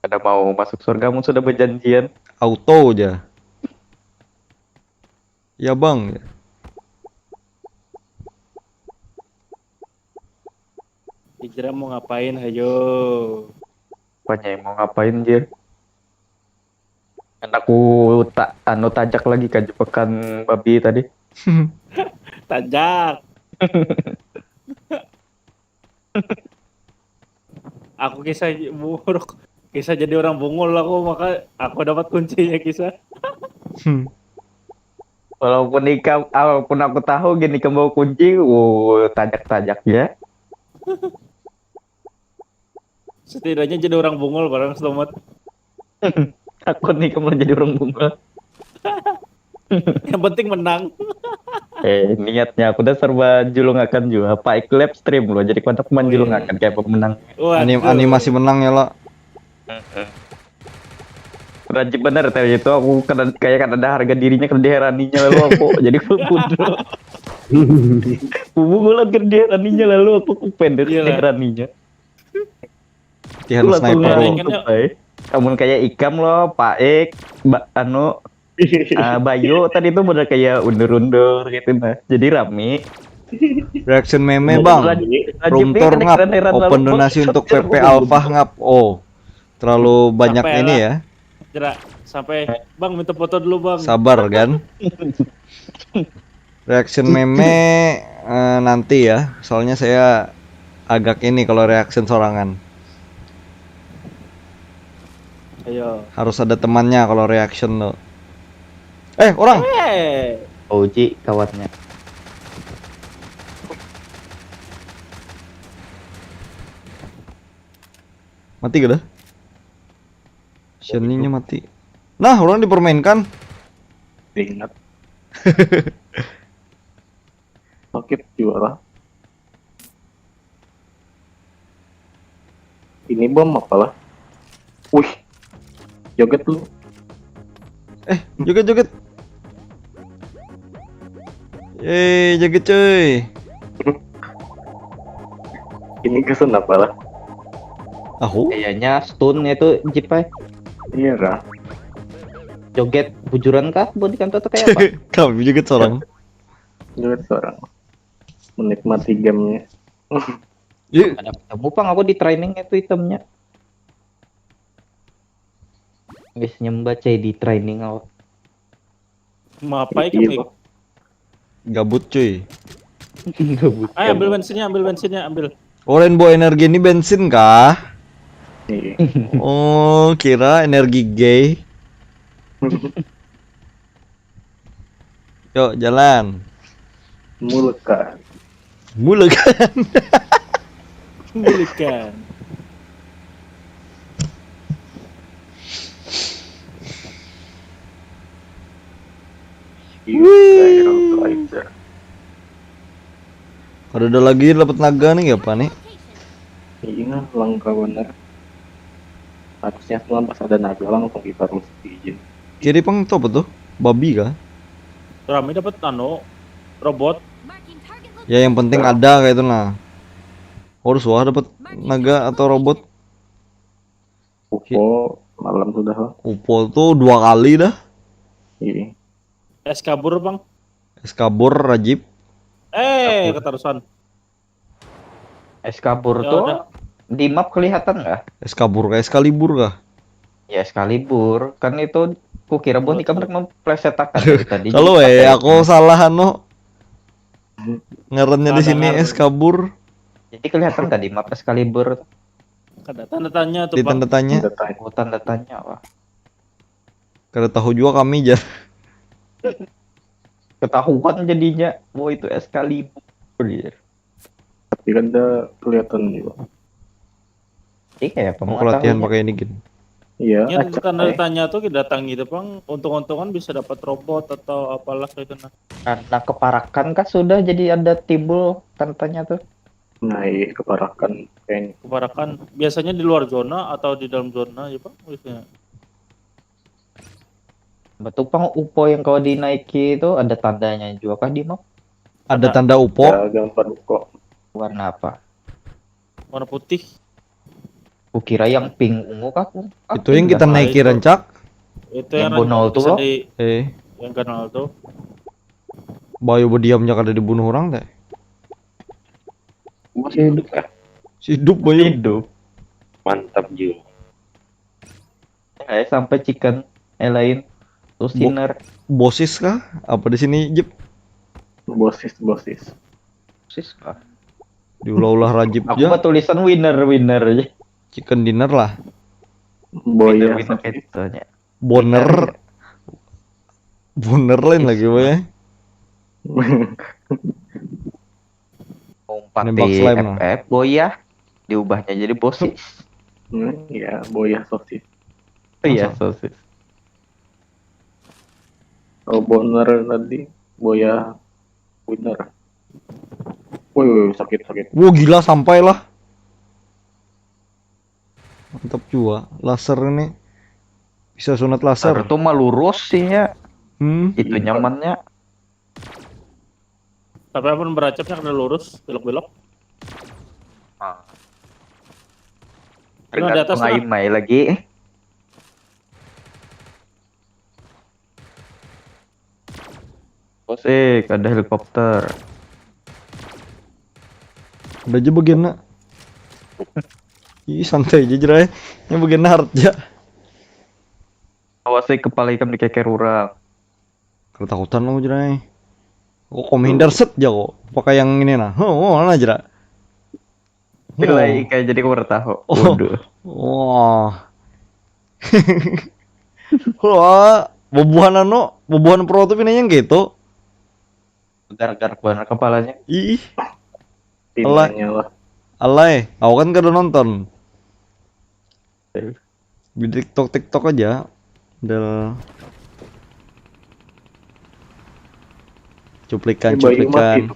Kada mau masuk surga, mun sudah berjanjian. Auto aja. Ya, Bang. Hijrah mau ngapain, ayo. Apanya yang mau ngapain, Jir? Kan aku tak anu tajak lagi kajupekan babi tadi. Tajak. Aku kisah buruk. Kisah jadi orang bungul aku, maka aku dapat kuncinya kisah. Hmm. Walaupun ikam, walaupun aku tahu gini ikam bawa kunci, wow, tajak-tajak ya. Setidaknya jadi orang bungul barang selamat. Aku nih kamu jadi orang bungul. Yang penting menang. Eh, niatnya aku dasar bajulungakan juga. Paik live stream loh, jadi kuantak manjulungakan kayak pemenang. Waduh. Anim animasi menang ya lo. Rajin bener tadi itu, aku kada, kayak kada ada harga dirinya, kada diheraninya lalu aku jadi bodoh. Bubung ulah kada diheraninya lalu aku kupender Iyalah. diheraninya. Latihan sniper lo. Langsung Tuh, eh. Kamu kayak ikam loh, Paik, ba, anu, ah, Bayu tadi tuh bener kayak undur-undur gitu nah. Jadi rame. Reaction meme, Mau Bang. lanjut, lanjut Room nih, tour kena ngap, keren-keren open banget. Donasi untuk P P Alpha ngap. Oh, terlalu banyak Sampai ini lah. Ya. Jera, sampai Bang minta foto dulu, Bang. Sabar kan. Reaction meme eh, nanti ya. Soalnya saya agak ini kalau reaction sorangan. Ayo. Harus ada temannya kalau reaction lo. Eh, orang. Eh, Uji kawannya. Mati gak dah? Shiny-nya mati. Nah, orang dipermainkan. Ingat. Sakit juga lah. Ini bom apalah? Wih, joget lu. Joget-joget. Yeay, joget cuy. Ini kesan apalah? Aku? Kayaknya stun itu Jip ay. Iya kah? Joget bujuran kah? Buat di kantor tuh kayak apa? Kami joget seorang. Joget seorang. Menikmati gamenya. Yuk, Ada ketemu pang aku di training itu itemnya. Guys nyembah cai di training aku. Mau apa Iya, ikan nih? Bang. Gabut cuy. Gabut. Ayo ambil bensinnya, ambil bensinnya, ambil. Oh, Rainbow Energy ini bensin kah? Iya. Oh, kira energi gay. Yuk, jalan. Mulut kan. Mulut kan. Bulikan. Iya, kayak orang tua itu. Kada ada lagi dapat naga nih, apa nih? Iya, langka bener. Harusnya tuh pas ada naga langsung kita harus izin. Kiri pang itu apa tuh? Babi kah? Rame dapat anu robot. Ya yang penting ada kayak itu nah. Harus wah dapat naga atau robot. Upo malam sudah lah. Upo tuh dua kali dah. Iya. Es kabur, Bang. Es kabur, Rajib. Eh, katarusan. Es kabur Ya tuh udah. Di map kelihatan nggak? Es kabur kayak Excalibur kah? Ya, Excalibur. Kan itu kukira buat ikam rek mempleset akan dari tadi. Kalau eh, aku salah anu. Ngarannya di sini es kabur. Jadi kelihatan tadi map Excalibur. Ada tanda tanya tuh, Pak. Di tanda tanya. Oh, tanda tanya, wah. Kada tahu juga kami, jar. Ketahuan jadinya, wah, itu Excalibur, jar. Tapi kan dah kelihatan juga. Iya, apa mau latihan pakai ini gin. Iya. Yang tanda tanya tuh datang gitu, Bang. Untung-untungan bisa dapat robot atau apalah itu nah. Karena keparakan kah sudah jadi ada timbul tanda tanya tuh. Nah, iya, keparakan kayaknya. Keparakan biasanya di luar zona atau di dalam zona ya, Pak? Biasanya. Betul, Bang, upo yang kau dinaiki itu ada tandanya juga kah di map? Ada tanda upo. Ya, gambar upo. Warna apa? Warna putih. Kukira yang pink ungu kah? Itu yang kita naiki rancak. Itu yang bunul tuh loh. Eh. Yang kenal tuh. Bayu berdiamnya kada dibunuh orang teh. Masih hidup kah? Masih hidup, Bayu. Hidup. Mantap juga. Eh, sampai chicken, eh, lain. Terus dinner. Bosis kah? Apa di sini, Jip? Bosis, bosis. Bosis kah? Diulah-ulah Rajib aja. Aku tulisan winner, winner aja. Chicken dinner lah. Boya. Winner, winner gitu aja. Boner. Boner lain lagi, boy. Umpat di F F, boya. Diubahnya jadi bosis. Hmm, ya, boya sosis. Iya, sosis. Oh, boner tadi, boya winner. Woi, woi, sakit, sakit. Wah, gila, sampai lah. Mantap juga. Laser ini. Bisa sunat laser. Ada tuh mah lurus sih ya. Hmm. Itu nyamannya. Tapi apa beracapnya kena lurus, belok-belok. Ah. Ini di atas, pengaim lagi. Bos, eh, ada helikopter. Ada aja bagiannya. Ih, santai aja, Jerai. Yang bagiannya hard aja. Awas, eh, kepala ikam dikeker orang. Ketakutan lo, Jerai. Kok menghindar set aja kok. Pakai yang ini nah. Oh, mana, Jerai? Nilai kayak jadi aku baru tahu. Oh. Waduh. Wah. Wah, bubuhan anu, bubuhan pro tuh pinanya gitu. Gargak banget kepalanya. Ih. Pinanya lah. Alay, aku kan kada nonton. Di TikTok, TikTok aja. Del. Cuplikan, cuplikan.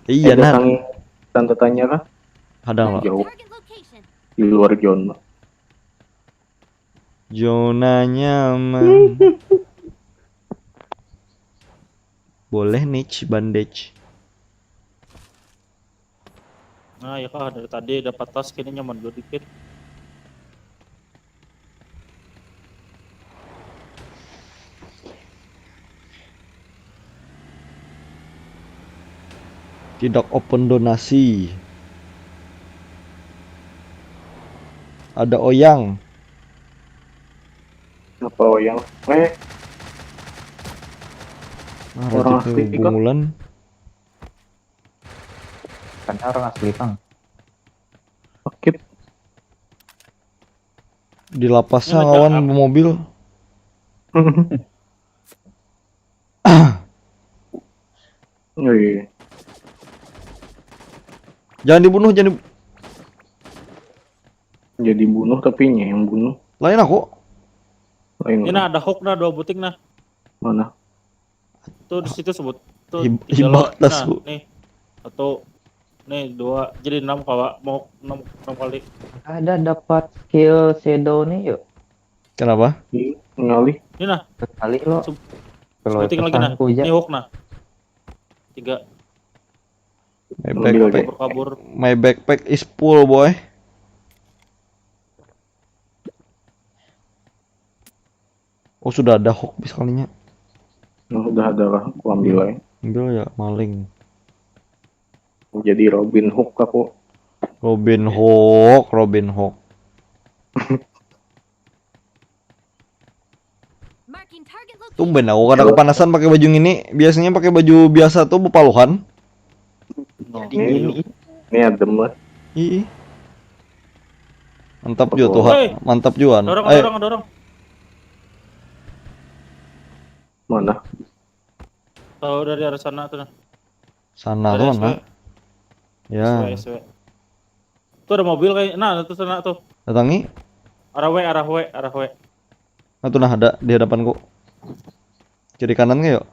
Iya, nah. Tanda tanya kah? Ada lah. Jauh. Di luar zona. Zona nyaman. Boleh niche bandage. Nah, ya kah, dari tadi dapat tas, kini nyaman dulu dikit. Tidak open donasi. Ada Oyang. Apa Oyang? Eh. Ah, orang asli bungulan. Karena orang asli, Bang. Sakit. Di lapasnya ngawan mobil. Oh, iya. Jangan dibunuh, jangan di- Jadi bunuh tapi ini yang bunuh. Lain aku. Lain. Ini ada hook nah, dua buting nah. Mana? Tuh di situ sebut. Tuh hibak tas, nah, Bu. Nih. Satu, nih dua, jadi enam kawa, mau enam, enam kali. Ada dapat skill shadow nih, yuk. Kenapa? Ngalih. Ini nah. Kali lo. Sebuting lagi nah. Ini hook nah. Tiga. My backpack, kabur. My backpack is full, boy. Oh, sudah ada hook sekalinya. Nah, udah ada lah, aku ambil aja. Ambil ya, maling. Jadi Robin Hook aku. Robin Hook, Robin Hook. Marking target location. Tumben aku kada kepanasan pakai baju ini. Biasanya pakai baju biasa tuh bepaluhan. Dingin ih. Ini adem lah. Ih. Mantap juga tuh. Hei. Mantap juga. Dorong, Ayo. Dorong, dorong. Mana? Tahu dari arah sana tuh. Nah. Sana Dari tuh S W. Mana? Ya. S W, S W. Tuh ada mobil kayak, nah tuh sana tuh. Datangi. Arah W, arah W, arah W. Nah, tuh nah ada di hadapanku. Kiri kanan kayak.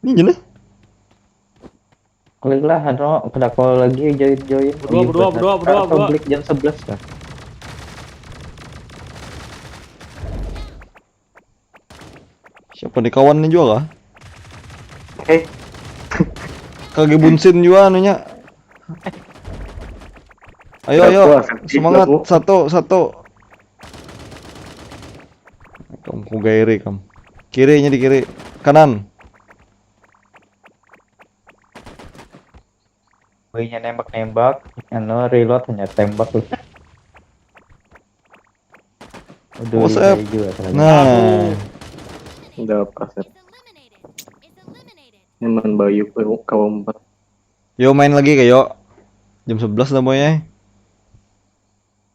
Ini jelas. Klik lah, anu, kada call lagi join join. Berdua, berdua, berdua, berdua, berdua. Klik jam sebelas lah. Siapa nih kawannya juga kah? Eh, Kage bunsin juga anunya. Ayo ayo, Aku asik semangat, juga, Bu. Satu satu. Kamu ku gairi kamu. Kirinya di kiri, kanan. Boynya nembak-nembak, anu reload hanya tembak lu. Aduh, What's iya, up? iya juga salah. Nah, udah pas ya. Is eliminated. Is eliminated. Nyaman Bayu ke keempat yo main lagi kayo. Jam sebelas dah boy.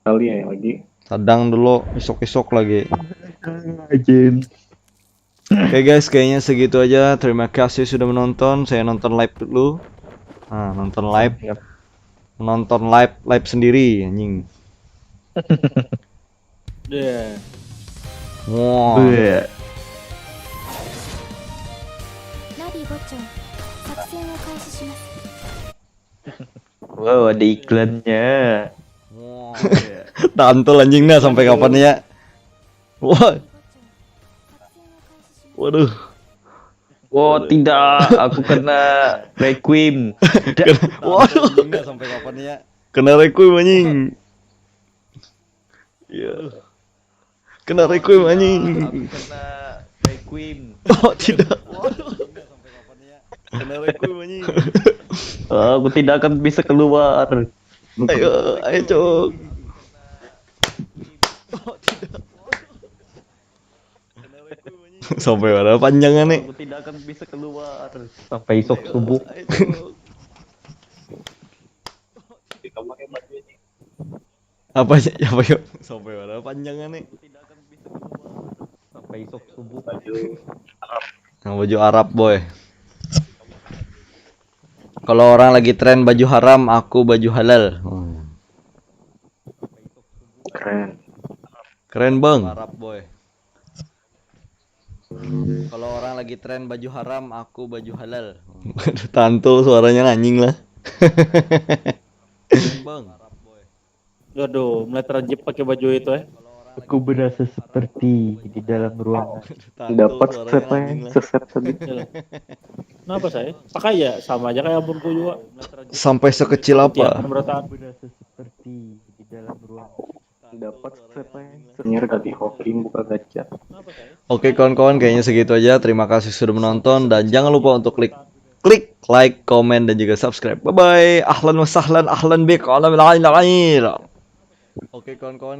Kali ya lagi. Sadang dulu, isuk-isuk lagi. Ajin. Oke guys, kayaknya segitu aja. Terima kasih sudah menonton. Saya nonton live dulu. Nah, nonton live. Yap. Nonton live, live sendiri anjing. Deh. Wah. Bleh. ラビーボッチョン、作戦を開始します。 Wow, ada iklannya. Wah. Tantol anjing dah sampai kapan ya? Wah. Waduh. Wow, tidak, aku kena requiem. Waduh. Anjing dah sampai kapan ya? Kena requiem anjing. Iya. Kena requiem anjing. Aku kena requiem. Oh, tidak. Kena requiem anjing. Aku tidak akan bisa keluar. Ayo, ayo, Cok. Sampai mana panjangnya nih? Aku tidak akan bisa keluar sampai isuk subuh. Apa sih? Apa yuk? Sampai mana panjangnya nih? Sampai isuk subuh. Yang baju Arab, boy. Kalau orang lagi tren baju haram, aku baju halal. Hmm. Keren. Keren, Bang. Arab, boy. Kalau orang lagi tren baju haram, aku baju halal. Tantu suaranya anjing lah. Keren, Bang. Aduh, mulai terjep pakai baju itu ya. Aku berasa seperti di dalam ruangan. Tantu Dapat suaranya step anjing yang lah. seset tadi. Kenapa saya? Pakai ya, sama aja kayak ampun juga. Sampai sekecil Tiap apa? pemerataan. Berasa seperti di dalam ruangan. Dapat step yang senyir tadi hoki buka gacha. Oke kawan-kawan, kayaknya segitu aja. Terima kasih sudah menonton dan jangan lupa untuk klik klik like, komen dan juga subscribe. Bye bye. Ahlan wa sahlan, ahlan bik, ala bil ain al ain. Oke kawan-kawan,